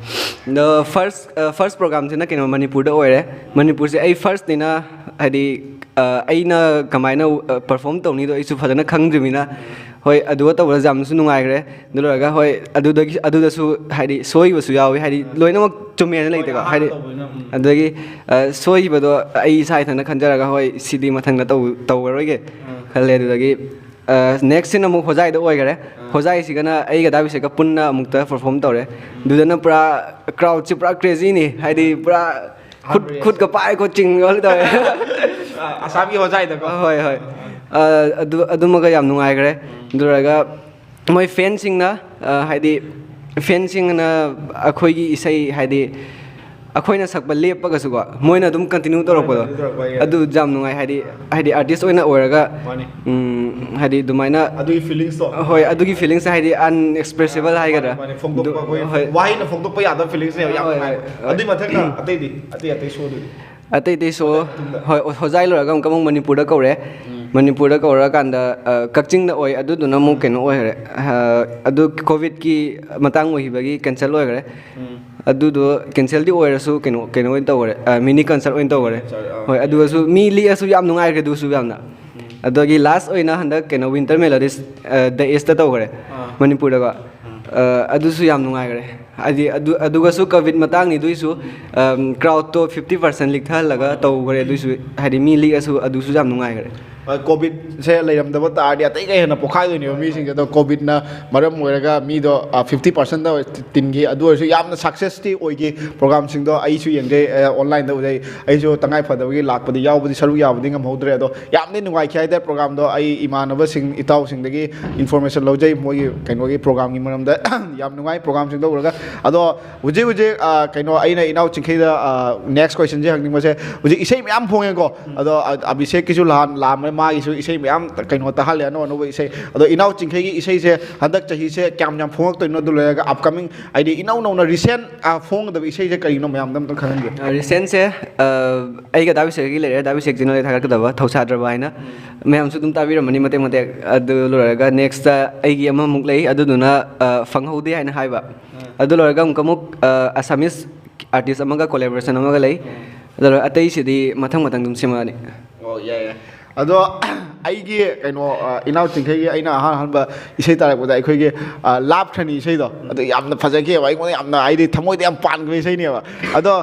ꯑꯗꯣ first, ꯑ, first program ꯁꯤꯅ ꯀꯩꯅꯣ, ꯃꯅꯤꯄꯨꯔꯗ ꯑꯣꯏꯔꯦ꯫ ꯃꯅꯤꯄꯨꯔꯁꯦ ꯑꯩ first ꯅꯤꯅ, ꯍꯥꯏꯗꯤ, ꯑ, ꯑꯩꯅ ꯀꯃꯥꯏꯅ, ꯑ, perform ꯇꯧꯅꯤꯗꯣ ꯑꯩꯁꯨ ꯐꯖꯅ ꯈꯪꯗ꯭ꯔꯤꯕꯅꯤꯅ, ꯍꯣꯏ, ꯑꯗꯨꯒ ꯇꯧꯕꯗ ꯌꯥꯝꯅꯁꯨ ꯅꯨꯡꯉꯥꯏꯈ꯭ꯔꯦ꯫ ꯑꯗꯨ ꯂꯣꯏꯔꯒ, ꯍꯣꯏ, ꯑꯗꯨꯗꯒꯤ, ꯑꯗꯨꯗꯁꯨ ꯍꯥꯏꯗꯤ ꯁꯣꯏꯈꯤꯕꯁꯨ ꯌꯥꯎꯋꯤ, ꯍꯥꯏꯗꯤ ꯂꯣꯏꯅꯃꯛ ꯆꯨꯝꯃꯦꯅ ꯂꯩꯇꯦꯀꯣ, ꯍꯥꯏꯗꯤ꯫ ꯇꯧꯕꯅꯤꯅ, ꯎꯝ꯫ ꯑꯗꯨꯗꯒꯤ, ꯑ, ꯁꯣꯏꯈꯤꯕꯗꯣ ꯑꯩ ꯏꯁꯥ ꯏꯊꯟꯇ ꯈꯟꯖꯔꯒ, ꯍꯣꯏ, ꯁꯤꯗꯤ ꯃꯊꯪꯗ ꯇꯧ-, ꯇꯧꯔꯔꯣꯏꯒꯦ ꯎꯝ꯫ ꯈꯜꯂꯦ꯫ ꯑꯗꯨꯗꯒꯤ, ꯑ, next ꯁꯤꯅ ꯑꯃꯨꯛ ꯍꯣꯖꯥꯏꯗ ꯑꯣꯏꯈꯔꯦ꯫ ꯑꯥ꯫ ꯍꯣꯖꯥꯏꯁꯤꯒꯅ ꯑꯩꯒ ꯗꯥ ꯕꯤꯁꯦꯛꯀ ꯄꯨꯟꯅ ꯑꯃꯨꯛꯇ perform ꯇꯧꯔꯦ꯫ ꯎꯝ꯫ ꯑꯗꯨꯗꯅ ꯄꯨꯔꯥ crowd ꯁꯤ ꯄꯨꯔꯥ crazy ꯅꯤ, ꯍꯥꯏꯗꯤ ꯄꯨꯔꯥ ꯈꯨꯠ, ꯍꯥꯟꯕ꯭ꯔꯦ꯫ ꯈꯨꯠꯀ ꯄꯥꯏ ꯈꯣꯠ ꯆꯤꯡꯉꯒ ꯇꯧꯋꯦ꯫ ꯑ, ꯑꯁꯥꯝꯒꯤ ꯍꯣꯖꯥꯏꯗꯀꯣ? ꯑ, ꯍꯣꯏ, ꯍꯣꯏ꯫ ꯑ, ꯑꯗꯨ, ꯑꯗꯨꯃꯒ ꯌꯥꯝ ꯅꯨꯡꯉꯥꯏꯈ꯭ꯔꯦ꯫ ꯑꯗꯨ ꯂꯣꯏꯔꯒ ꯃꯣꯏ fan ꯁꯤꯡꯅ, ꯑ, ꯍꯥꯏꯗꯤ fan ꯁꯤꯡꯅ ꯑꯩꯈꯣꯏꯒꯤ ꯏꯁꯩ, ꯍꯥꯏꯗꯤ ꯑꯩꯈꯣꯏꯅ ꯁꯛꯄ ꯂꯦꯞꯄꯒꯁꯨꯀꯣ, ꯃꯣꯏꯅ ꯑꯗꯨꯝ continue ꯇꯧꯔꯛꯄꯗꯣ, continue ꯇꯧꯔꯛꯄ, yeah꯫ ꯑꯗꯨ ꯌꯥꯝ ꯅꯨꯡꯉꯥꯏ꯫ ꯍꯥꯏꯗꯤ, ꯍꯥꯏꯗꯤ artist ꯑꯣꯏꯅ ꯑꯣꯏꯔꯒ, ꯃꯥꯅꯤ꯫ ꯎꯝ, ꯍꯥꯏꯗꯤ ꯑꯗꯨꯃꯥꯏꯅ ꯑꯗꯨꯒꯤ feelings ꯇꯣ꯫ ꯍꯣꯏ, ꯑꯗꯨꯒꯤ feelings ꯍꯥꯏꯗꯤ unexpressible ꯍꯥꯏꯒꯗ꯭ꯔꯥ? ꯃꯥꯅꯤ, ꯃꯥꯅꯤ, ꯐꯣꯡꯗꯣꯛꯄ ꯑꯗꯨ, ꯑꯩꯈꯣꯏ ꯍꯣꯏ꯫ ꯋꯥꯍꯩꯅ ꯐꯣꯡꯗꯣꯛꯄ ꯌꯥꯗꯕ feelings ꯅꯦꯕ, ꯌꯥꯝ ꯍꯣꯏ, ꯅꯨꯡꯉꯥꯏꯕ꯫ ꯍꯣꯏ, ꯍꯣꯏ꯫ ꯑꯗꯨꯏ ꯃꯊꯪꯗ ꯑꯇꯩꯗꯤ, ꯑꯇꯩ, ꯑꯇꯩ show ꯗꯨꯗꯤ? ꯑꯇꯩ ꯑꯇꯩ show, ꯃꯇꯨꯡꯗ꯫ ꯍꯣꯏ, ꯍꯣꯖꯥꯏ ꯂꯣꯏꯔꯒ ꯑꯃꯨꯛꯀ ꯑꯃꯨꯛ ꯃꯅꯤꯄꯨꯔꯗ ꯀꯧꯔꯦ꯫ ꯎꯝ꯫ ꯃꯅꯤꯄꯨꯔꯗ ꯀꯧꯔꯀꯥꯟꯗ, ꯑ, ꯀꯛꯆꯤꯡꯗ ꯑꯣꯏ, ꯑꯗꯨꯗꯨꯅ ꯑꯃꯨꯛ ꯀꯩꯅꯣ ꯑꯣꯏꯈ꯭ꯔꯦ꯫ ꯑ, ꯑꯗꯨ COVIDꯀꯤ ꯃꯇꯥꯡ ꯑꯣꯏꯈꯤꯕꯒꯤ cancel ꯑꯣꯏꯈ꯭ꯔꯦ꯫ ꯎꯝ꯫ ꯑꯗꯨꯗꯣ cancelꯗꯤ ꯑꯣꯏꯔꯁꯨ ꯀꯩꯅꯣ, ꯀꯩꯅꯣ ꯑꯣꯏꯅ ꯇꯧꯈ꯭ꯔꯦ, ꯑ, mini concert ꯑꯣꯏꯅ ꯇꯧꯈ꯭ꯔꯦ꯫ Concert, ꯑ꯫ ꯍꯣꯏ, ꯑꯗꯨꯒꯁꯨ ꯃꯤ ꯂꯤꯛꯑꯁꯨ ꯌꯥꯝ ꯅꯨꯡꯉꯥꯏꯈ꯭ꯔꯦ ꯑꯗꯨꯁꯨ ꯌꯥꯝꯅ꯫ ꯎꯝ꯫ ꯑꯗꯒꯤ last ꯑꯣꯏꯅ ꯍꯟꯗꯛ ꯀꯩꯅꯣ Winter Melodies, ꯑ, The Eastꯇ ꯇꯧꯈ꯭ꯔꯦ, ꯑꯥ꯫ ꯃꯅꯤꯄꯨꯔꯗꯀꯣ꯫ ꯎꯝ꯫ ꯑ, ꯑꯗꯨꯁꯨ ꯌꯥꯝ ꯅꯨꯡꯉꯥꯏꯈ꯭ꯔꯦ꯫ ꯍꯥꯏꯗꯤ ꯑꯗꯨ, ꯑꯗꯨꯒꯁꯨ COVID ꯃꯇꯥꯡꯅꯤ, ꯑꯗꯨꯏꯁꯨ, ꯑꯝ, crowdꯇꯣ fifty percent ꯂꯤꯛꯊꯍꯜꯂꯒ ꯇꯧꯈ꯭ꯔꯦ, ꯑꯗꯨꯏꯁꯨ ꯍꯥꯏꯗꯤ ꯃꯤ ꯂꯤꯛꯑꯁꯨ ꯑꯗꯨꯁꯨ ꯌꯥꯝ ꯅꯨꯡꯉꯥꯏꯈ꯭ꯔꯦ꯫ ꯍꯣꯏ, COVIDꯁꯦ ꯂꯩꯔꯝꯗꯕ ꯇꯥꯔꯗꯤ ꯑꯇꯩꯒ ꯍꯦꯟꯅ ꯄꯣꯛꯈꯥꯏꯗꯣꯏꯅꯦꯕ ꯃꯤꯁꯤꯡꯁꯦ꯫ ꯑꯗꯣ COVIDꯅ ꯃꯔꯝ ꯑꯣꯏꯔꯒ ꯃꯤꯗꯣ, ꯑ, fifty percentꯇ ꯇꯤꯟꯈꯤ꯫ ꯑꯗꯨ ꯑꯣꯏꯔꯁꯨ ꯌꯥꯝꯅ successꯇꯤ ꯑꯣꯏꯈꯤ programꯁꯤꯡꯗꯣ꯫ ꯑꯩꯁꯨ ꯌꯦꯡꯖꯩ, ꯑ, onlineꯗ ꯎꯖꯩ꯫ ꯑꯩꯁꯨ ꯇꯉꯥꯏ ꯐꯗꯕꯒꯤ ꯂꯥꯛꯄꯗꯤ ꯌꯥꯎꯕꯗꯤ, ꯁꯔꯨꯛ ꯌꯥꯕꯗꯤ ꯉꯝꯍꯧꯗ꯭ꯔꯦ꯫ ꯑꯗꯣ ꯌꯥꯝꯅ ꯅꯨꯡꯉꯥꯏꯈꯤ ꯍꯥꯏꯇꯥꯔꯦ programꯗꯣ꯫ ꯑꯩ ꯏꯃꯥꯟꯅꯕꯁꯤꯡ, ꯏꯇꯥꯎꯁꯤꯡꯗꯒꯤ information ꯂꯧꯖꯩ ꯃꯣꯏꯒꯤ ꯀꯩꯅꯣꯒꯤ programꯒꯤ ꯃꯔꯝꯗ꯫ ꯌꯥꯝ ꯅꯨꯡꯉꯥꯏ programꯁꯤꯡꯗꯣ ꯎꯔꯒ꯫ ꯑꯗꯣ ꯍꯧꯖꯤꯛ ꯍꯧꯖꯤꯛ, ꯑ, ꯀꯩꯅꯣ, ꯑꯩꯅ ꯏꯅꯥꯎ ꯆꯤꯡꯈꯩꯗ, ꯑ, next questionꯁꯦ ꯍꯪꯅꯤꯡꯕꯁꯦ, ꯍꯧꯖꯤꯛ ꯏꯁꯩ ꯃꯌꯥꯝ ꯐꯣꯡꯉꯦꯀꯣ꯫ ꯑꯗꯣ, ꯑ, ꯑꯕꯤꯁꯦꯛꯀꯤꯁꯨ ꯂꯥꯟ-, ꯂꯥꯟ-, ꯃꯥꯒꯤꯁꯨ ꯏꯁꯩ ꯃꯌꯥꯝ ꯀꯩꯅꯣ ꯇꯥꯍꯜꯂꯦ, ꯑꯅꯧ ꯑꯅꯧꯕ ꯏꯁꯩ꯫ ꯑꯗꯣ ꯏꯅꯥꯎ ꯆꯤꯡꯈꯩꯒꯤ ꯏꯁꯩꯁꯦ ꯍꯟꯗꯛ ꯆꯍꯤꯁꯦ ꯀꯌꯥꯝ ꯌꯥꯝ ꯐꯣꯡꯉꯛꯇꯣꯏꯅꯣ? ꯑꯗꯨ ꯂꯣꯏꯔꯒ ꯑꯞꯀꯃꯤꯡ, ꯍꯥꯏꯗꯤ ꯏꯅꯧ ꯅꯧꯅ ꯔꯤꯁꯦꯟ ꯐꯣꯡꯒꯗꯕ ꯏꯁꯩꯁꯦ ꯀꯔꯤꯅꯣ? ꯃꯌꯥꯝꯗ ꯑꯝꯇ ꯈꯪꯍꯟꯒꯦ꯫ ꯔꯤꯁꯦꯟꯁꯦ ꯑꯩꯒ ꯗꯥꯕꯤꯁꯦꯛꯀꯤ ꯂꯩꯔꯦ, ꯗꯥꯕꯤꯁꯦꯛ ꯆꯦꯅꯦꯜꯗ ꯊꯥꯒꯠꯀꯗꯕ ꯊꯧꯁꯥꯗ꯭ꯔꯕ ꯍꯥꯏꯅ꯫ ꯃꯌꯥꯝꯁꯨ ꯑꯗꯨꯝ ꯇꯥꯕꯤꯔꯝꯃꯅꯤ ꯃꯇꯦꯛ ꯃꯇꯦꯛ꯫ ꯑꯗꯨ ꯂꯣꯏꯔꯒ ꯅꯦꯛꯁꯇ ꯑꯩꯒꯤ ꯑꯃꯃꯨꯛ ꯂꯩ, ꯑꯗꯨꯗꯨꯅ ꯐꯪꯍꯧꯗꯦ ꯍꯥꯏꯅ ꯍꯥꯏꯕ꯫ ꯑꯗꯨ ꯂꯣꯏꯔꯒ ꯑꯃꯨꯛ ꯑꯃꯨꯛ ꯑꯁꯥꯃꯤꯁ ꯑꯥꯔꯇꯤꯁ ꯑꯃꯒ ꯀꯣꯂꯦꯕꯣꯔꯦꯁꯟ ꯑꯃꯒ ꯂꯩ꯫ ꯑꯗꯣ ꯑꯇꯩꯁꯤꯗꯤ ꯃꯊꯪ ꯃꯊꯪ ꯑꯗꯨꯝ ꯁꯦꯝꯃꯛꯑꯅꯤ꯫ ꯑꯣ, ꯌꯥꯏ, ꯌꯥꯏ꯫ ꯑꯗꯣ ꯑꯩꯒꯤ ꯀꯩꯅꯣ, ꯏꯅꯥꯎ ꯆꯤꯡꯈꯩꯒꯤ ꯑꯩꯅ ꯑꯍꯥꯟ ꯑꯍꯥꯟꯕ ꯏꯁꯩ ꯇꯥꯔꯛꯄꯗ ꯑꯩꯈꯣꯏꯒꯤ ꯂꯥꯞꯈ꯭ꯔꯅꯤ ꯏꯁꯩꯗꯣ, ꯑꯗꯨ ꯌꯥꯝꯅ ꯐꯖꯈꯤꯑꯕ, ꯑꯩꯉꯣꯟꯗ ꯌꯥꯝꯅ, ꯍꯥꯏꯗꯤ, ꯊꯃꯣꯏꯗ ꯌꯥꯝ ꯄꯥꯟꯈꯤꯕ ꯏꯁꯩꯅꯦꯕ꯫ ꯑꯗꯣ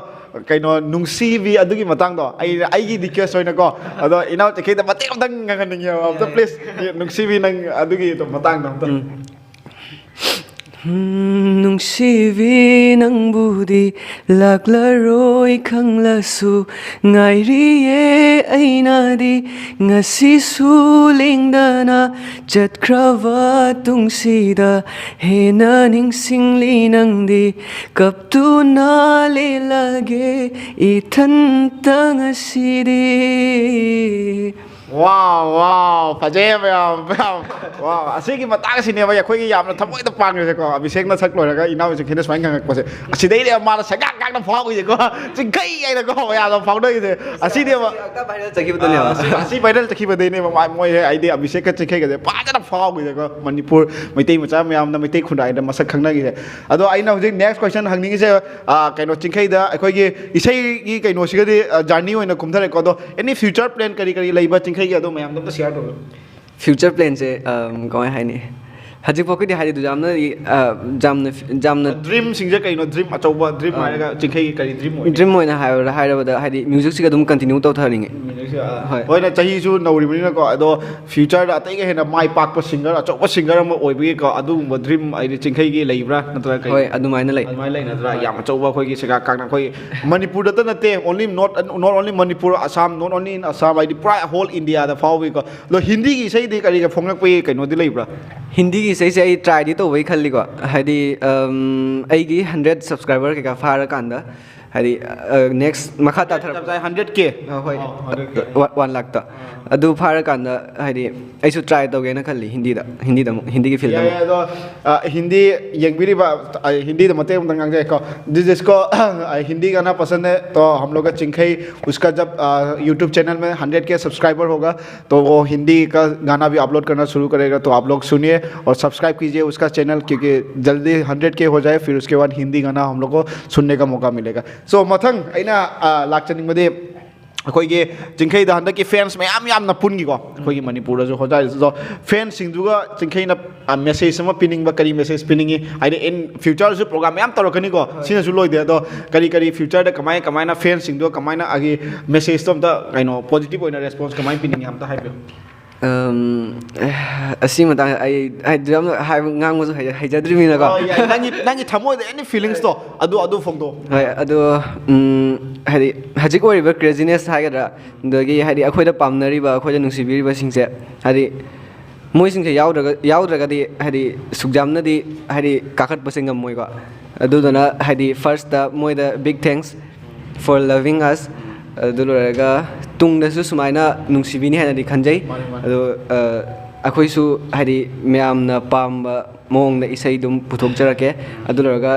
ꯀꯩꯅꯣ, ꯅꯨꯡꯁꯤꯕꯤ ꯑꯗꯨꯒꯤ ꯃꯇꯥꯡꯗꯣ ꯑꯩ, ꯑꯩꯒꯤ ꯔꯤꯀ꯭ꯋꯦꯁ ꯑꯣꯏꯅꯀꯣ, ꯑꯗꯣ ꯏꯅꯥꯎ ꯆꯤꯡꯈꯩꯗ ꯃꯇꯦꯛ ꯑꯃꯇꯪ ꯉꯪꯍꯟꯅꯤꯡꯉꯦꯕ꯫ ꯑꯝꯇ ꯄ꯭ꯂꯤꯖ, ꯅꯨꯡꯁꯤꯕꯤ, ꯅꯪ ꯑꯗꯨꯒꯤ ꯃꯇꯥꯡꯗꯣ ꯑꯝꯇ꯫ ꯅꯨꯡꯁꯤꯕꯤ, ꯅꯪꯕꯨꯗꯤ ꯂꯥꯛꯂꯔꯣꯏ ꯈꯪꯂꯁꯨ, ꯉꯥꯏꯔꯤꯌꯦ ꯑꯩꯅꯗꯤ ꯉꯁꯤꯁꯨ ꯂꯦꯡꯗꯅ꯫ ꯆꯠꯈ꯭ꯔꯕ ꯇꯨꯡꯁꯤꯗ ꯍꯦꯟꯅ ꯅꯤꯡꯁꯤꯡꯂꯤ ꯅꯪꯗꯤ, ꯀꯞꯇꯨꯅ ꯂꯦꯜꯂꯒꯦ ꯏꯊꯟꯇ ꯉꯁꯤꯗꯤ꯫ ꯋꯥꯎ, ꯋꯥꯎ, ꯐꯖꯩꯌꯦ ꯃꯌꯥꯝ, ꯃꯌꯥꯝ꯫ ꯋꯥꯎ, ꯑꯁꯤꯒꯤ ꯃꯇꯥꯡꯁꯤꯅꯦꯕ ꯑꯩꯈꯣꯏꯒꯤ ꯌꯥꯝꯅ ꯊꯃꯣꯏꯗ ꯄꯥꯟꯈ꯭ꯔꯤꯁꯦꯀꯣ꯫ ꯑꯕꯤꯁꯦꯛꯅ ꯁꯛ ꯂꯣꯏꯔꯒ ꯏꯅꯥꯎ ꯆꯤꯡꯈꯩꯅ ꯁꯨꯃꯥꯏꯅ ꯉꯪꯉꯛꯄꯁꯦ, ꯑꯁꯤꯗꯩꯅꯦꯕ ꯃꯥꯅ ꯁꯦꯒꯥꯛ ꯀꯥꯛꯅ ꯐꯥꯎꯈꯤꯁꯦꯀꯣ꯫ ꯆꯤꯡꯈꯩ ꯍꯥꯏꯅꯀꯣ ꯃꯌꯥꯝꯅ ꯐꯥꯎꯅꯈꯤꯁꯦ ꯑꯁꯤꯅꯦꯕ꯫ ꯚꯥꯏꯔꯦꯜ ꯆꯠꯈꯤꯕꯗꯨꯅꯦꯕ꯫ ꯑꯁꯤ, ꯑꯁꯤ ꯚꯥꯏꯔꯦꯜ ꯆꯠꯈꯤꯕꯗꯩꯅꯦꯕ ꯃꯥ, ꯃꯣꯏꯁꯦ, ꯍꯥꯏꯗꯤ ꯑꯕꯤꯁꯦꯛꯀ ꯆꯤꯡꯈꯩꯒꯁꯦ ꯐꯖꯅ ꯐꯥꯎꯈꯤꯁꯦꯀꯣ꯫ ꯃꯅꯤꯄꯨꯔ ꯃꯩꯇꯩ ꯃꯆꯥ ꯃꯌꯥꯝꯅ, ꯃꯩꯇꯩ ꯈꯨꯟꯗꯥꯏꯗ ꯃꯁꯛ ꯈꯪꯅꯈꯤꯁꯦ꯫ ꯑꯗꯣ ꯑꯩꯅ ꯍꯧꯖꯤꯛ ꯅꯦꯛꯁ ꯀ꯭ꯋꯦꯁꯟ ꯍꯪꯅꯤꯡꯉꯤꯁꯦ, ꯑ, ꯀꯩꯅꯣ, ꯆꯤꯡꯈꯩꯗ ꯑꯩꯈꯣꯏꯒꯤ ꯏꯁꯩꯒꯤ ꯀꯩꯅꯣꯁꯤꯒꯗꯤ, ꯑ, ꯖꯔꯅꯤ ꯑꯣꯏꯅ ꯀꯨꯝꯊꯔꯦꯀꯣ꯫ ꯑꯗꯣ ꯑꯦꯅꯤ ꯐ꯭ꯌꯨꯆꯔ ꯄ꯭ꯂꯦꯟ ꯀꯔꯤ ꯀꯔꯤ ꯂꯩꯕ ꯆꯤꯡꯈꯩꯒꯤ, ꯑꯗꯣ ꯃꯌꯥꯝꯗꯣ ꯑꯝꯇ ꯁꯤꯌꯥꯔ ꯇꯧꯕꯤꯌꯨ꯫ ꯐ꯭ꯌꯨꯆꯔ ꯄ꯭ꯂꯦꯟꯁꯦ, ꯑꯝ, ꯀꯃꯥꯏ ꯍꯥꯏꯅꯤ, ꯍꯧꯖꯤꯛ ꯐꯥꯎꯒꯤꯗꯤ ꯍꯥꯏꯗꯤ ꯌꯥꯝꯅ, ꯑ, ꯌꯥꯝꯅ, ꯌꯥꯝꯅ ꯗ꯭ꯔꯤꯝꯁꯤꯡꯁꯦ ꯀꯩꯅꯣ? ꯗ꯭ꯔꯤꯝ ꯑꯆꯧꯕ, ꯗ꯭ꯔꯤꯝ ꯑꯥ꯫ ꯍꯥꯏꯔꯒ ꯆꯤꯡꯈꯩꯒꯤ ꯀꯔꯤ ꯗ꯭ꯔꯤꯝ ꯑꯣꯏꯒꯦ? ꯗ꯭ꯔꯤꯝ ꯑꯣꯏꯅ ꯍꯥꯏꯔ-, ꯍꯥꯏꯔꯕꯗ ꯍꯥꯏꯗꯤ ꯃ꯭ꯌꯨꯖꯤꯛꯁꯤꯒ ꯑꯗꯨꯝ ꯀꯟꯇꯤꯅ꯭ꯌꯨ ꯇꯧꯊꯅꯤꯡꯉꯤ꯫ ꯃ꯭ꯌꯨꯖꯤꯛꯁꯦ, ꯑꯥ꯫ ꯍꯣꯏ꯫ ꯍꯣꯏꯅꯦ, ꯆꯍꯤꯁꯨ ꯅꯧꯔꯤꯕꯅꯤꯅꯀꯣ꯫ ꯑꯗꯣ ꯐ꯭ꯌꯨꯆꯔꯗ ꯑꯇꯩꯒ ꯍꯦꯟꯅ ꯃꯥꯏ ꯄꯥꯛꯄ ꯁꯤꯡꯒꯔ, ꯑꯆꯧꯕ ꯁꯤꯡꯒꯔ ꯑꯃ ꯑꯣꯏꯕꯒꯤꯀꯣ, ꯑꯗꯨꯒꯨꯝꯕ ꯗ꯭ꯔꯤꯝ ꯍꯥꯏꯗꯤ ꯆꯤꯡꯈꯩꯒꯤ ꯂꯩꯕ꯭ꯔꯥ? ꯅꯠꯇ꯭ꯔꯒ ꯀꯩ? ꯍꯣꯏ, ꯑꯗꯨꯃꯥꯏꯅ ꯂꯩ꯫ ꯑꯗꯨꯃꯥꯏꯅ ꯂꯩꯅꯗ꯭ꯔꯥ? ꯌꯥꯝ ꯑꯆꯧꯕ ꯑꯩꯈꯣꯏꯒꯤ ꯁꯦꯒꯥꯛ ꯀꯥꯛꯅ ꯑꯩꯈꯣꯏ ꯃꯅꯤꯄꯨꯔꯗꯇ ꯅꯠꯇꯦ, only not, not only Manipur, Assam, not only in Assam, ꯍꯥꯏꯗꯤ ꯄꯨꯔꯥ ꯍꯣꯜ ꯏꯟꯗꯤꯌꯥꯗ ꯐꯥꯎꯕꯒꯤꯀꯣ꯫ ꯑꯗꯣ ꯍꯤꯟꯗꯤꯒꯤ ꯏꯁꯩꯗꯤ ꯀꯔꯤꯒ ꯐꯣꯡꯂꯛꯄꯒꯤ ꯀꯩꯅꯣꯗꯤ ꯂꯩꯕ꯭ꯔꯥ? ꯍꯤꯟꯗꯤꯒꯤ ꯏꯁꯩꯁꯦ ꯑꯩ ꯇ꯭ꯔꯥꯏꯗꯤ ꯇꯧꯕꯩ ꯈꯜꯂꯤꯀꯣ, ꯍꯥꯏꯗꯤ, ꯑꯝ, ꯑꯩꯒꯤ ꯍꯟꯗ꯭ꯔꯦꯠ ꯁꯕꯁꯀ꯭ꯔꯥꯏꯕꯔ ꯀꯩꯀꯥ ꯐꯥꯔꯀꯥꯟꯗ ꯍꯥꯏꯗꯤ ꯅꯦꯛꯁ ꯃꯈꯥ ꯇꯥꯊꯔꯛꯄ ꯆꯞ ꯆꯥꯏ ꯍꯟꯗ꯭ꯔꯦꯠ ꯀꯦ ꯑ, ꯍꯣꯏ ꯋꯥꯟ ꯂꯥꯛꯇ ꯑꯗꯨ ꯐꯥꯔꯀꯥꯟꯗ ꯍꯥꯏꯗꯤ ꯑꯩꯁꯨ ꯇ꯭ꯔꯥꯏ ꯇꯧꯒꯦꯅ ꯈꯜꯂꯤ ꯍꯤꯟꯗꯤꯗ ꯍꯤꯟꯗꯤꯗ ꯑꯃꯨꯛ ꯍꯤꯟꯗꯤꯒꯤ ꯐꯤꯜꯗ ꯌꯥꯏ ꯑꯃꯨꯛ ꯑꯗꯣ ꯑ, ꯍꯤꯟꯗꯤ ꯌꯦꯡꯕꯤꯔꯤꯕ ꯑ, ꯍꯤꯟꯗꯤꯗ ꯃꯇꯦꯛ ꯑꯃꯇ ꯉꯥꯡꯖꯒꯦꯀꯣ. जिसको हिंदी गाना पसंद है तो हम लोग का चिंखई उसका जब यूट्यूब चैनल में हंड्रेड के सब्सक्राइबर होगा तो वो हिंदी का गाना भी अपलोड करना शुरू करेगा. तो आप लोग सुनिए और सब्सक्राइब कीजिए उसका चैनल क्योंकि जल्दी हंड्रेड के हो जाए फिर उसके बाद हिंदी गाना हम लोग को सुनने का मौका मिलेगा. So ꯃꯊꯪ ꯑꯩꯅ ꯂꯥꯛꯆꯅꯤꯡꯕꯗꯤ ꯑꯩꯈꯣꯏꯒꯤ ꯆꯤꯡꯈꯩꯗ ꯍꯟꯗꯛꯀꯤ ꯐꯦꯟꯁ ꯃꯌꯥꯝ ꯌꯥꯝꯅ ꯄꯨꯟꯈꯤꯀꯣ ꯑꯩꯈꯣꯏꯒꯤ ꯃꯅꯤꯄꯨꯔꯗꯁꯨ ꯍꯣꯖꯥꯏꯗꯁꯨ. ꯐꯦꯟꯁꯤꯡꯗꯨꯒ ꯆꯤꯡꯈꯩꯅ ꯃꯦꯁꯦꯖ ꯑꯃ ꯄꯤꯅꯤꯡꯕ ꯀꯔꯤ ꯃꯦꯁꯦꯖ ꯄꯤꯅꯤꯡꯉꯤ ꯍꯥꯏꯗꯤ ꯏꯟ ꯐ꯭ꯌꯨꯆꯔꯁꯨ ꯄ꯭ꯔꯣꯒ꯭ꯔꯥꯝ ꯃꯌꯥꯝ ꯇꯧꯔꯛꯀꯅꯤꯀꯣ ꯁꯤꯅꯁꯨ ꯂꯣꯏꯗꯦ ꯑꯗꯣ ꯀꯔꯤ ꯀꯔꯤ ꯐ꯭ꯌꯨꯆꯔꯗ ꯀꯃꯥꯏ ꯀꯃꯥꯏꯅ ꯐꯦꯟꯁꯤꯡꯗꯣ ꯀꯃꯥꯏꯅ ꯑꯩꯒꯤ ꯃꯦꯁꯦꯖꯇꯣ ꯑꯝꯇ ꯀꯩꯅꯣ ꯄꯣꯖꯤꯇꯤꯚ ꯑꯣꯏꯅ ꯔꯦꯁꯄꯣꯟꯁ ꯀꯃꯥꯏꯅ ꯄꯤꯅꯤꯡꯉꯤ ꯑꯝꯇ ꯍꯥꯏꯕꯤꯌꯨ. ꯑꯁꯤ ꯃꯇꯥꯡꯗ ꯑꯩ ꯍꯥꯏꯗꯤ ꯌꯥꯝꯅ ꯍꯥꯏꯕ ꯉꯥꯡꯕꯁꯨ ꯍꯩꯖꯗ꯭ꯔꯤꯕꯅꯤꯅꯀꯣ. ꯅꯪꯒꯤ ꯅꯪꯒꯤ ꯊꯃꯣꯏꯗ ꯑꯦꯅꯤ ꯐꯤꯂꯤꯡꯁꯇꯣ ꯑꯗꯨ ꯑꯗꯨ ꯐꯣꯡꯗꯣꯛꯑꯣ. ꯍꯣꯏ ꯑꯗꯣ ꯎꯝ, ꯍꯥꯏꯗꯤ ꯍꯧꯖꯤꯛ ꯑꯣꯏꯔꯤꯕ ꯀ꯭ꯔꯦꯖꯤꯅꯦꯁ ꯍꯥꯏꯒꯗ꯭ꯔꯥ ꯑꯗꯒꯤ ꯍꯥꯏꯗꯤ ꯑꯩꯈꯣꯏꯗ ꯄꯥꯝꯅꯔꯤꯕ ꯑꯩꯈꯣꯏꯗ ꯅꯨꯡꯁꯤꯕꯤꯔꯤꯕꯁꯤꯡꯁꯦ ꯍꯥꯏꯗꯤ ꯃꯣꯏꯁꯤꯡꯁꯦ ꯌꯥꯎꯗ꯭ꯔꯒ ꯌꯥꯎꯗ꯭ꯔꯒꯗꯤ ꯍꯥꯏꯗꯤ ꯁꯨꯛꯌꯥꯝꯅꯗꯤ ꯍꯥꯏꯗꯤ ꯀꯥꯈꯠꯄꯁꯦ ꯉꯝꯃꯣꯏꯀꯣ. ꯑꯗꯨꯗꯨꯅ ꯍꯥꯏꯗꯤ ꯐꯥꯔꯁꯇ ꯃꯣꯏꯗ big thanks for loving us. ꯑꯗꯨ ꯂꯣꯏꯔꯒ ꯇꯨꯡꯗꯁꯨ ꯁꯨꯃꯥꯏꯅ ꯅꯨꯡꯁꯤꯕꯤꯅꯤ ꯍꯥꯏꯅꯗꯤ ꯈꯟꯖꯩ. ꯑꯗꯣ ꯑꯩꯈꯣꯏꯁꯨ ꯍꯥꯏꯗꯤ ꯃꯌꯥꯝꯅ ꯄꯥꯝꯕ ꯃꯑꯣꯡꯗ ꯏꯁꯩ ꯑꯗꯨꯝ ꯄꯨꯊꯣꯛꯆꯔꯛꯀꯦ. ꯑꯗꯨ ꯂꯣꯏꯔꯒ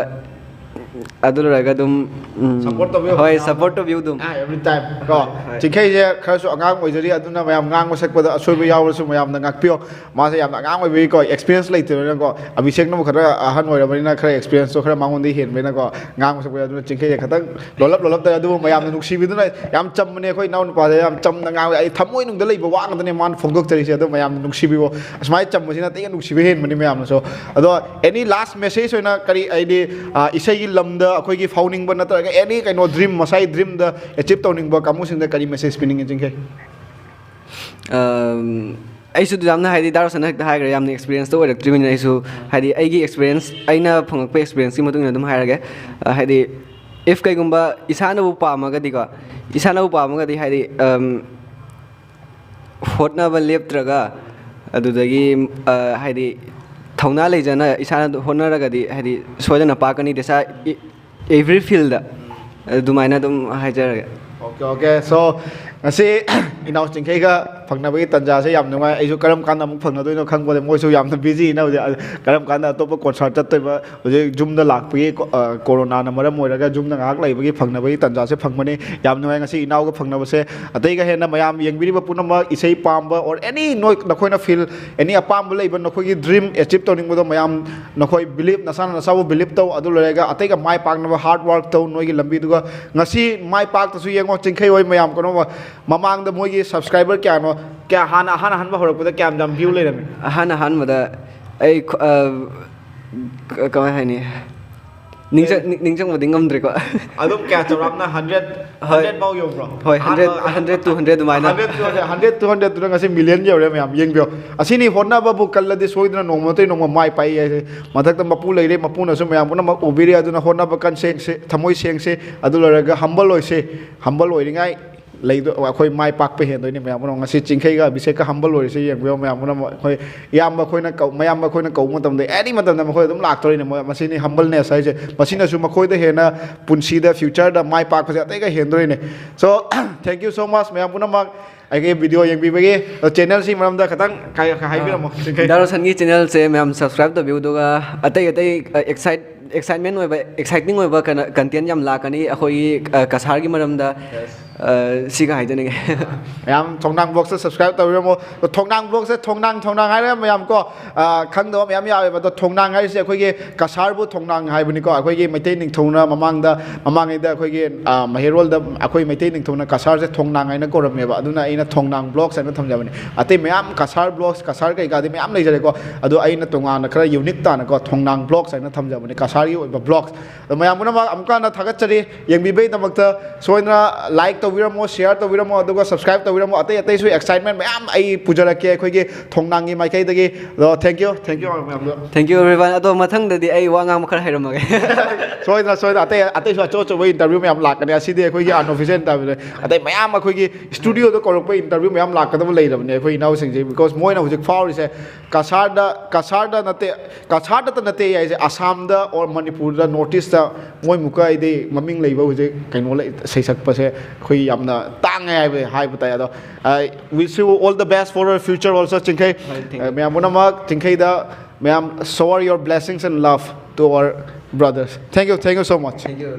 ꯑꯗꯨ ꯂꯣꯏꯔꯒ ꯑꯗꯨꯝ ꯎꯝ, Support ꯇꯧꯕꯤꯌꯨ. ꯍꯣꯏ, ꯁꯞꯄꯣꯔꯠ ꯇꯧꯕꯤꯌꯨ ꯑꯗꯨꯝ. ꯑꯦꯕ꯭ꯔꯤ ꯇꯥꯏꯝ ꯀꯣ ꯆꯤꯡꯈꯩꯁꯦ ꯈꯔꯁꯨ ꯑꯉꯥꯡ ꯑꯣꯏꯖꯔꯤ ꯑꯗꯨꯅ ꯃꯌꯥꯝ ꯉꯥꯡꯕ ꯁꯛꯄꯗ ꯑꯁꯣꯏꯕ ꯌꯥꯎꯔꯁꯨ ꯃꯌꯥꯝꯅ ꯉꯥꯛꯄꯤꯌꯣ. ꯃꯥꯁꯦ ꯌꯥꯝꯅ ꯑꯉꯥꯡ ꯑꯣꯏꯕꯒꯤꯀꯣ ꯑꯦꯛꯁꯄꯤꯔꯤꯌꯦꯟꯁ ꯂꯩꯇꯕꯅꯤꯅꯀꯣ ꯑꯕꯤꯁꯦꯛꯅꯕꯨ ꯈꯔ ꯑꯍꯟ ꯑꯣꯏꯔꯕꯅꯤꯅ ꯈꯔ ꯑꯦꯛꯁꯄꯤꯔꯤꯌꯦꯟꯁꯇꯣ ꯈꯔ ꯃꯉꯣꯟꯗ ꯍꯦꯟꯕꯅꯤꯅꯀꯣ ꯉꯥꯡꯕ ꯁꯛꯄꯗ ꯑꯗꯨꯅ ꯆꯤꯡꯈꯩꯁꯦ ꯈꯤꯇꯪ ꯂꯣꯜꯂꯞ ꯂꯣꯜꯂꯞ ꯇꯧꯋꯦ. ꯑꯗꯨꯕꯨ ꯃꯌꯥꯝꯅ ꯅꯨꯡꯁꯤꯕꯤꯗꯨꯅ ꯌꯥꯝ ꯆꯝꯕꯅꯦ ꯑꯩꯈꯣꯏ ꯏꯅꯥꯎ ꯅꯨꯄꯥꯁꯦ ꯌꯥꯝ ꯆꯝꯅ ꯉꯥꯡꯕ ꯑꯩ ꯊꯃꯣꯏꯅꯨꯡꯗ ꯂꯩꯕ ꯋꯥ ꯉꯥꯛꯇꯅꯦ ꯃꯥꯅ ꯐꯣꯡꯗꯣꯛꯆꯔꯤꯁꯦ. ꯑꯗꯣ ꯃꯌꯥꯝꯅ ꯅꯨꯡꯁꯤꯕꯤꯌꯣ. ꯑꯁꯨꯃꯥꯏꯅ ꯆꯝꯕꯁꯤꯅ ꯑꯇꯩ ꯅꯨꯡꯁꯤꯕ ꯍꯦꯟꯕꯅꯤ ꯃꯌꯥꯝꯅꯁꯨ. ꯑꯗꯣ ꯑꯦꯅꯤ ꯂꯥꯁ ꯃꯦꯁꯦꯖ ꯑꯣꯏꯅ ꯀꯔꯤ ꯍꯥꯏꯗꯤ ꯏꯁꯩꯒꯤ ꯂꯝꯗ ꯑꯩꯈꯣꯏꯒꯤ ꯐꯥꯎꯅꯤꯡꯕ ꯅꯠꯇ꯭ꯔꯒ ꯑꯦꯅꯤ ꯀꯩꯅꯣ ꯗ꯭ꯔꯤꯝ ꯃꯁꯥꯒꯤ ꯗ꯭ꯔꯤꯝꯗ ꯑꯦꯆꯤꯞ ꯇꯧꯅꯤꯡꯕ ꯀꯥꯡꯕꯨꯁꯤꯡꯗ ꯀꯔꯤ ꯃꯦꯁꯦꯖ ꯄꯤꯅꯤꯡꯉꯤ ꯆꯤꯡꯈꯩ? ꯑꯩꯁꯨ ꯌꯥꯝꯅ ꯍꯥꯏꯗꯤ ꯗꯥ ꯔꯣꯁꯟꯅ ꯍꯦꯛꯇ ꯍꯥꯏꯈ꯭ꯔꯦ ꯌꯥꯝꯅ ꯑꯦꯛꯁꯄꯤꯔꯤꯌꯦꯟꯁꯇꯣ ꯑꯣꯏꯔꯛꯇ꯭ꯔꯤꯕꯅꯤꯅ ꯑꯩꯁꯨ ꯍꯥꯏꯗꯤ ꯑꯩꯒꯤ ꯑꯦꯛꯁꯄꯤꯔꯤꯌꯦꯟꯁ ꯑꯩꯅ ꯐꯪꯉꯛꯄ ꯑꯦꯛꯁꯄꯤꯔꯤꯌꯦꯟꯁꯀꯤ ꯃꯇꯨꯡ ꯏꯟꯅ ꯑꯗꯨꯝ ꯍꯥꯏꯔꯒꯦ. ꯍꯥꯏꯗꯤ ꯏꯐ ꯀꯩꯒꯨꯝꯕ ꯏꯁꯥꯅꯕꯨ ꯄꯥꯝꯃꯒꯗꯤꯀꯣ ꯏꯁꯥꯅꯕꯨ ꯄꯥꯝꯃꯒꯗꯤ ꯍꯥꯏꯗꯤ ꯍꯣꯠꯅꯕ ꯂꯦꯞꯇ꯭ꯔꯒ ꯑꯗꯨꯗꯒꯤ ꯍꯥꯏꯗꯤ ꯊꯧꯅꯥ ꯂꯩꯖꯅ ꯏꯁꯥꯅ ꯍꯣꯠꯅꯔꯒꯗꯤ ꯍꯥꯏꯗꯤ ꯁꯣꯏꯗꯅ ꯄꯥꯛꯀꯅꯤ ꯗꯦꯁꯥ ꯑꯦꯚ꯭ꯔꯤ ꯐꯤꯜꯗ. ꯑꯗꯨꯃꯥꯏꯅ ꯑꯗꯨꯝ ꯍꯥꯏꯖꯔꯒꯦ꯫ Okay, okay. So, ꯉꯁꯤ ꯏꯅꯥꯎ ꯆꯤꯡꯈꯩꯒ ꯐꯪꯅꯕꯒꯤ ꯇꯥꯟꯖꯥꯁꯦ ꯌꯥꯝ ꯅꯨꯡꯉꯥꯏ꯫ ꯑꯩꯁꯨ ꯀꯔꯝ ꯀꯥꯟꯗ ꯑꯃꯨꯛ ꯐꯪꯅꯗꯣꯏꯅꯣ ꯈꯪꯕꯗ, ꯃꯣꯏꯁꯨ ꯌꯥꯝꯅ busy ꯅ ꯍꯧꯖꯤꯛ꯫ ꯑ, ꯀꯔꯝ ꯀꯥꯟꯗ ꯑꯇꯣꯞꯄ concert ꯆꯠꯇꯣꯏꯕ, ꯍꯧꯖꯤꯛ ꯌꯨꯝꯗ ꯂꯥꯛꯄꯒꯤ ꯀꯣ-, ꯑ, ꯀꯣꯔꯣꯅꯥꯅ ꯃꯔꯝ ꯑꯣꯏꯔꯒ ꯌꯨꯝꯗ ꯉꯥꯏꯍꯥꯛ ꯂꯩꯕꯒꯤ ꯐꯪꯅꯕꯒꯤ ꯇꯥꯟꯖꯥꯁꯦ ꯐꯪꯕꯅꯤ꯫ ꯌꯥꯝ ꯅꯨꯡꯉꯥꯏ ꯉꯁꯤ ꯏꯅꯥꯎꯒ ꯐꯪꯅꯕꯁꯦ꯫ ꯑꯇꯩꯒ ꯍꯦꯟꯅ ꯃꯌꯥꯝ ꯌꯦꯡꯕꯤꯔꯤꯕ ꯄꯨꯝꯅꯃꯛ, ꯏꯁꯩ ꯄꯥꯝꯕ or any ꯅꯣꯏ, ꯅꯈꯣꯏꯅ feel, any ꯑꯄꯥꯝꯕ ꯂꯩꯕ, ꯅꯈꯣꯏꯒꯤ dream achieve ꯇꯧꯅꯤꯡꯕꯗꯣ, ꯃꯌꯥꯝ ꯅꯈꯣꯏ believe, ꯅꯁꯥꯅ ꯅꯁꯥꯕꯨ believe ꯇꯧ꯫ ꯑꯗꯨ ꯂꯣꯏꯔꯒ ꯑꯇꯩꯒ ꯃꯥꯏ ꯄꯥꯛꯅꯕ hard work ꯇꯧ ꯅꯣꯏꯒꯤ ꯂꯝꯕꯤꯗꯨꯒ꯫ ꯉꯁꯤ ꯃꯥꯏ ꯄꯥꯛꯇꯁꯨ ꯌꯦꯡꯉꯣ, ꯆꯤꯡꯈꯩ ꯍꯣꯏ ꯃꯌꯥꯝ ꯀꯩꯅꯣ, ꯃꯃꯥꯡꯗ ꯃꯣꯏꯒꯤ subscriber ꯀꯌꯥꯅꯣ, ꯀꯌꯥ ꯍꯥꯟꯅ, ꯑꯍꯥꯟ ꯑꯍꯥꯟꯕ ꯍꯧꯔꯛꯄꯗ ꯀꯌꯥꯝ ꯌꯥꯝ view ꯂꯩꯔꯝꯃꯤ? ꯑꯍꯥꯟ ꯑꯍꯥꯟꯕꯗ ꯑꯩ ꯈ-, ꯑ, ꯀ-, ꯀꯃꯥꯏ ꯍꯥꯏꯅꯤ? ꯅꯤꯡꯁꯤꯡ-, ꯅꯤꯡ-, ꯅꯤꯡꯁꯤꯡꯕꯗꯤ ꯉꯝꯗ꯭ꯔꯦꯀꯣ꯫ ꯑꯗꯨꯝ ꯀꯌꯥ ꯆꯥꯎꯔꯥꯛꯅ hundred, ꯍꯣꯏ꯫ hundred ꯐꯥꯎ ꯌꯧꯕ꯭ꯔꯣ? ꯍꯣꯏ, hundred, ꯑꯍꯥꯟꯕ hundred, two hundred ꯑꯗꯨꯃꯥꯏꯅ꯫ Hundred, two hundred, hundred, two hundred ꯗꯨꯅ ꯉꯁꯤ million ꯌꯧꯔꯦ ꯃꯌꯥꯝ, ꯌꯦꯡꯕꯤꯌꯣ꯫ ꯑꯁꯤꯅꯤ, ꯍꯣꯠꯅꯕꯕꯨ ꯀꯜꯂꯗꯤ ꯁꯣꯏꯗꯅ ꯅꯣꯡꯃ ꯅꯠꯇ꯭ꯔ ꯅꯣꯡꯃ ꯃꯥꯏ ꯄꯥꯛꯏ ꯍꯥꯏꯁꯦ꯫ ꯃꯊꯛꯇ ꯃꯄꯨ ꯂꯩꯔꯦ, ꯃꯄꯨꯅꯁꯨ ꯃꯌꯥꯝ ꯄꯨꯝꯅꯃꯛ ꯎꯕꯤꯔꯤ꯫ ꯑꯗꯨꯅ ꯍꯣꯠꯅꯕ ꯀꯟ ꯁꯦꯡꯁꯦ, ꯊꯃꯣꯏ ꯁꯦꯡꯁꯦ, ꯑꯗꯨ ꯂꯣꯏꯔꯒ humble ꯑꯣꯏꯁꯦ꯫ Humble ꯑꯣꯏꯔꯤꯉꯥꯏ ꯂꯩꯗꯣ-, ꯑꯩꯈꯣꯏ ꯃꯥꯏ ꯄꯥꯛꯄ ꯍꯦꯟꯗꯣꯏꯅꯤ ꯃꯌꯥꯝ ꯄꯨꯝꯅꯃꯛ꯫ ꯉꯁꯤ ꯆꯤꯡꯈꯩꯒ ꯑꯕꯤꯁꯦꯛꯀ humble ꯑꯣꯏꯔꯤꯁꯦ ꯌꯦꯡꯕꯤꯌꯣ ꯃꯌꯥꯝ ꯄꯨꯝꯅꯃꯛ꯫ ꯑꯩꯈꯣꯏ ꯏꯌꯥꯝꯕ ꯑꯩꯈꯣꯏꯅ ꯀꯧ-, ꯃꯌꯥꯝꯕ ꯑꯩꯈꯣꯏꯅ ꯀꯧꯕ ꯃꯇꯝꯗ, any ꯃꯇꯝꯗ ꯃꯈꯣꯏ ꯑꯗꯨꯝ ꯂꯥꯛꯇꯣꯔꯤꯅꯤ꯫ ꯃꯣꯏ, ꯃꯁꯤꯅꯤ humbleness ꯍꯥꯏꯁꯦ꯫ ꯃꯁꯤꯅꯁꯨ ꯃꯈꯣꯏꯗ ꯍꯦꯟꯅ ꯄꯨꯟꯁꯤꯗ, future the my ꯄꯥꯛꯄꯁꯦ ꯑꯇꯩꯒ ꯍꯦꯟꯗꯣꯔꯤꯅꯦ꯫ So, thank you so much ꯃꯌꯥꯝ ꯄꯨꯝꯅꯃꯛ ꯑꯩꯒꯤ video ꯌꯦꯡꯕꯤꯕꯒꯤ꯫ ꯑꯗꯣ channel ꯁꯤ ꯃꯔꯝꯗ ꯈꯤꯇꯪ ꯀꯥꯏ-, ꯍꯥꯏꯕꯤꯔꯝꯃꯣ, ꯆꯤꯡꯈꯩ꯫ ꯗꯥ ꯔꯣꯁꯟꯒꯤ channel ꯁꯦ ꯃꯌꯥꯝ subscribe ꯇꯧꯕꯤꯌꯨ, ꯑꯗꯨꯒ ꯑꯇꯩ ꯑꯇꯩ, ꯑ, excite-, excitement ꯑꯣꯏꯕ, exciting ꯑꯣꯏꯕ ꯀꯩꯅꯣ, content ꯌꯥꯝ ꯂꯥꯛꯀꯅꯤ ꯑꯩꯈꯣꯏꯒꯤ, ꯑ, ꯀꯁꯥꯔꯒꯤ ꯃꯔꯝꯗ꯫ ꯑ, ꯁꯤꯒ ꯍꯥꯏꯖꯅꯤꯡꯉꯤ꯫ ꯃꯌꯥꯝ ꯊꯣꯡꯅꯥꯡ vlogs ꯁꯦ subscribe ꯇꯧꯕꯤꯔꯝꯃꯣ꯫ ꯑꯗꯣ ꯊꯣꯡꯅꯥꯡ vlogs ꯁꯦ, ꯊꯣꯡꯅꯥꯡ, ꯊꯣꯡꯅꯥꯡ ꯍꯥꯏꯔꯒ ꯃꯌꯥꯝ ꯀꯣ, ꯑ, ꯈꯪꯗꯕ ꯃꯌꯥꯝ ꯌꯥꯎꯋꯦꯕ꯫ ꯑꯗꯣ ꯊꯣꯡꯅꯥꯡ ꯍꯥꯏꯔꯤꯁꯦ ꯑꯩꯈꯣꯏꯒꯤ ꯀꯁꯥꯔꯕꯨ ꯊꯣꯡꯅꯥꯡ ꯍꯥꯏꯕꯅꯤꯀꯣ꯫ ꯑꯩꯈꯣꯏꯒꯤ ꯃꯩꯇꯩ ꯅꯤꯡꯊꯧꯅ ꯃꯃꯥꯡꯗ, ꯃꯃꯥꯡꯉꯩꯗ ꯑꯩꯈꯣꯏꯒꯤ, ꯑ, ꯃꯍꯩꯔꯣꯜꯗ ꯑꯩꯈꯣꯏ ꯃꯩꯇꯩ ꯅꯤꯡꯊꯧꯅ ꯀꯁꯥꯔꯁꯦ ꯊꯣꯡꯅꯥꯡ ꯍꯥꯏꯅ ꯀꯧꯔꯝꯃꯦꯕ꯫ ꯑꯗꯨꯅ ꯑꯩꯅ ꯊꯣꯡꯅꯥꯡ vlogs ꯍꯥꯏꯅ ꯊꯝꯖꯕꯅꯦ꯫ ꯑꯇꯩ ꯃꯌꯥꯝ ꯀꯁꯥꯔ vlogs, ꯀꯁꯥꯔ ꯀꯩꯀꯥꯗꯤ ꯃꯌꯥꯝ ꯂꯩꯖꯔꯦꯀꯣ꯫ ꯑꯗꯣ ꯑꯩꯅ ꯇꯣꯉꯥꯟꯅ ꯈꯔ unique ꯇꯥꯅꯀꯣ ꯊꯣꯡꯅꯥꯡ vlogs ꯍꯥꯏꯅ ꯊꯝꯖꯕꯅꯦ, ꯀꯁꯥꯔꯒꯤ ꯑꯣꯏꯕ vlogs꯫ ꯑꯗꯣ ꯃꯌꯥꯝ ꯄꯨꯝꯅꯃꯛ ꯑꯃꯨꯛꯀ ꯍꯟꯅ ꯊꯥꯒꯠꯆꯔꯤ ꯌꯦꯡꯕꯤꯕꯒꯤꯗꯃꯛꯇ꯫ ꯁꯣꯏꯗꯅ like ꯇꯧꯕꯤꯔꯝꯃꯣ, share ꯇꯧꯕꯤꯔꯝꯃꯣ, ꯑꯗꯨꯒ subscribe ꯇꯧꯕꯤꯔꯝꯃꯣ꯫ ꯑꯇꯩ ꯑꯇꯩꯁꯨ excitement ꯃꯌꯥꯝ ꯑꯩ ꯄꯨꯖꯔꯛꯀꯦ ꯑꯩꯈꯣꯏꯒꯤ ꯊꯣꯡꯅꯥꯡꯒꯤ ꯃꯥꯏꯀꯩꯗꯒꯤ꯫ ꯑꯗꯣ thank you, thank you ꯃꯌꯥꯝꯗꯣ꯫ Thank you everyone. ꯑꯗꯣ ꯃꯊꯪꯗꯗꯤ ꯑꯩ ꯋꯥ ꯉꯥꯡꯕ ꯈꯔ ꯍꯩꯔꯝꯃꯒꯦ꯫ ꯁꯣꯏꯗꯅ ꯁꯣꯏꯗꯅ ꯑꯇꯩ ꯑꯇꯩꯁꯨ ꯑꯆꯧ ꯑꯆꯧꯕ interview ꯃꯌꯥꯝ ꯂꯥꯛꯀꯅꯤ꯫ ꯑꯁꯤꯗꯤ ꯑꯩꯈꯣꯏꯒꯤ unofficial interview꯫ ꯑꯇꯩ ꯃꯌꯥꯝ ꯑꯩꯈꯣꯏꯒꯤ studioꯗ ꯀꯧꯔꯛꯄ interview ꯃꯌꯥꯝ ꯂꯥꯛꯀꯗꯕ ꯂꯩꯔꯕꯅꯦ ꯑꯩꯈꯣꯏ ꯏꯅꯥꯎꯁꯤꯡꯁꯦ, because ꯃꯣꯏꯅ ꯍꯧꯖꯤꯛ ꯐꯥꯎꯔꯤꯁꯦ ꯀꯁꯥꯔꯗ, ꯀꯁꯥꯔꯗ ꯅꯠꯇꯦ, ꯀꯁꯥꯔꯗꯇ ꯅꯠꯇꯦ ꯍꯥꯏꯁꯦ, ꯑꯁꯥꯝꯗ or ꯃꯅꯤꯄꯨꯔꯗ, North Eastꯇ ꯃꯣꯏꯃꯨꯛꯀ ꯍꯥꯏꯗꯤ ꯃꯃꯤꯡ ꯂꯩꯕ ꯍꯧꯖꯤꯛ ꯀꯩꯅꯣ ꯂꯩ, ꯁꯩꯁꯛꯄꯁꯦ ꯑꯩꯈꯣꯏ ꯌꯥꯝꯅ ꯇꯥꯡꯉꯦ ꯍꯥꯏꯕ ꯍꯥꯏꯕ ꯇꯥꯏ꯫ ꯑꯗꯣ I wish you all the best for your future also, ꯆꯤꯡꯈꯩ꯫ ꯍꯣꯏ, thank you. ꯃꯌꯥꯝ ꯄꯨꯝꯅꯃꯛ ꯆꯤꯡꯈꯩꯗ ꯃꯌꯥꯝ shower your blessings and love to our brothers. Thank you, thank you so much. Thank you.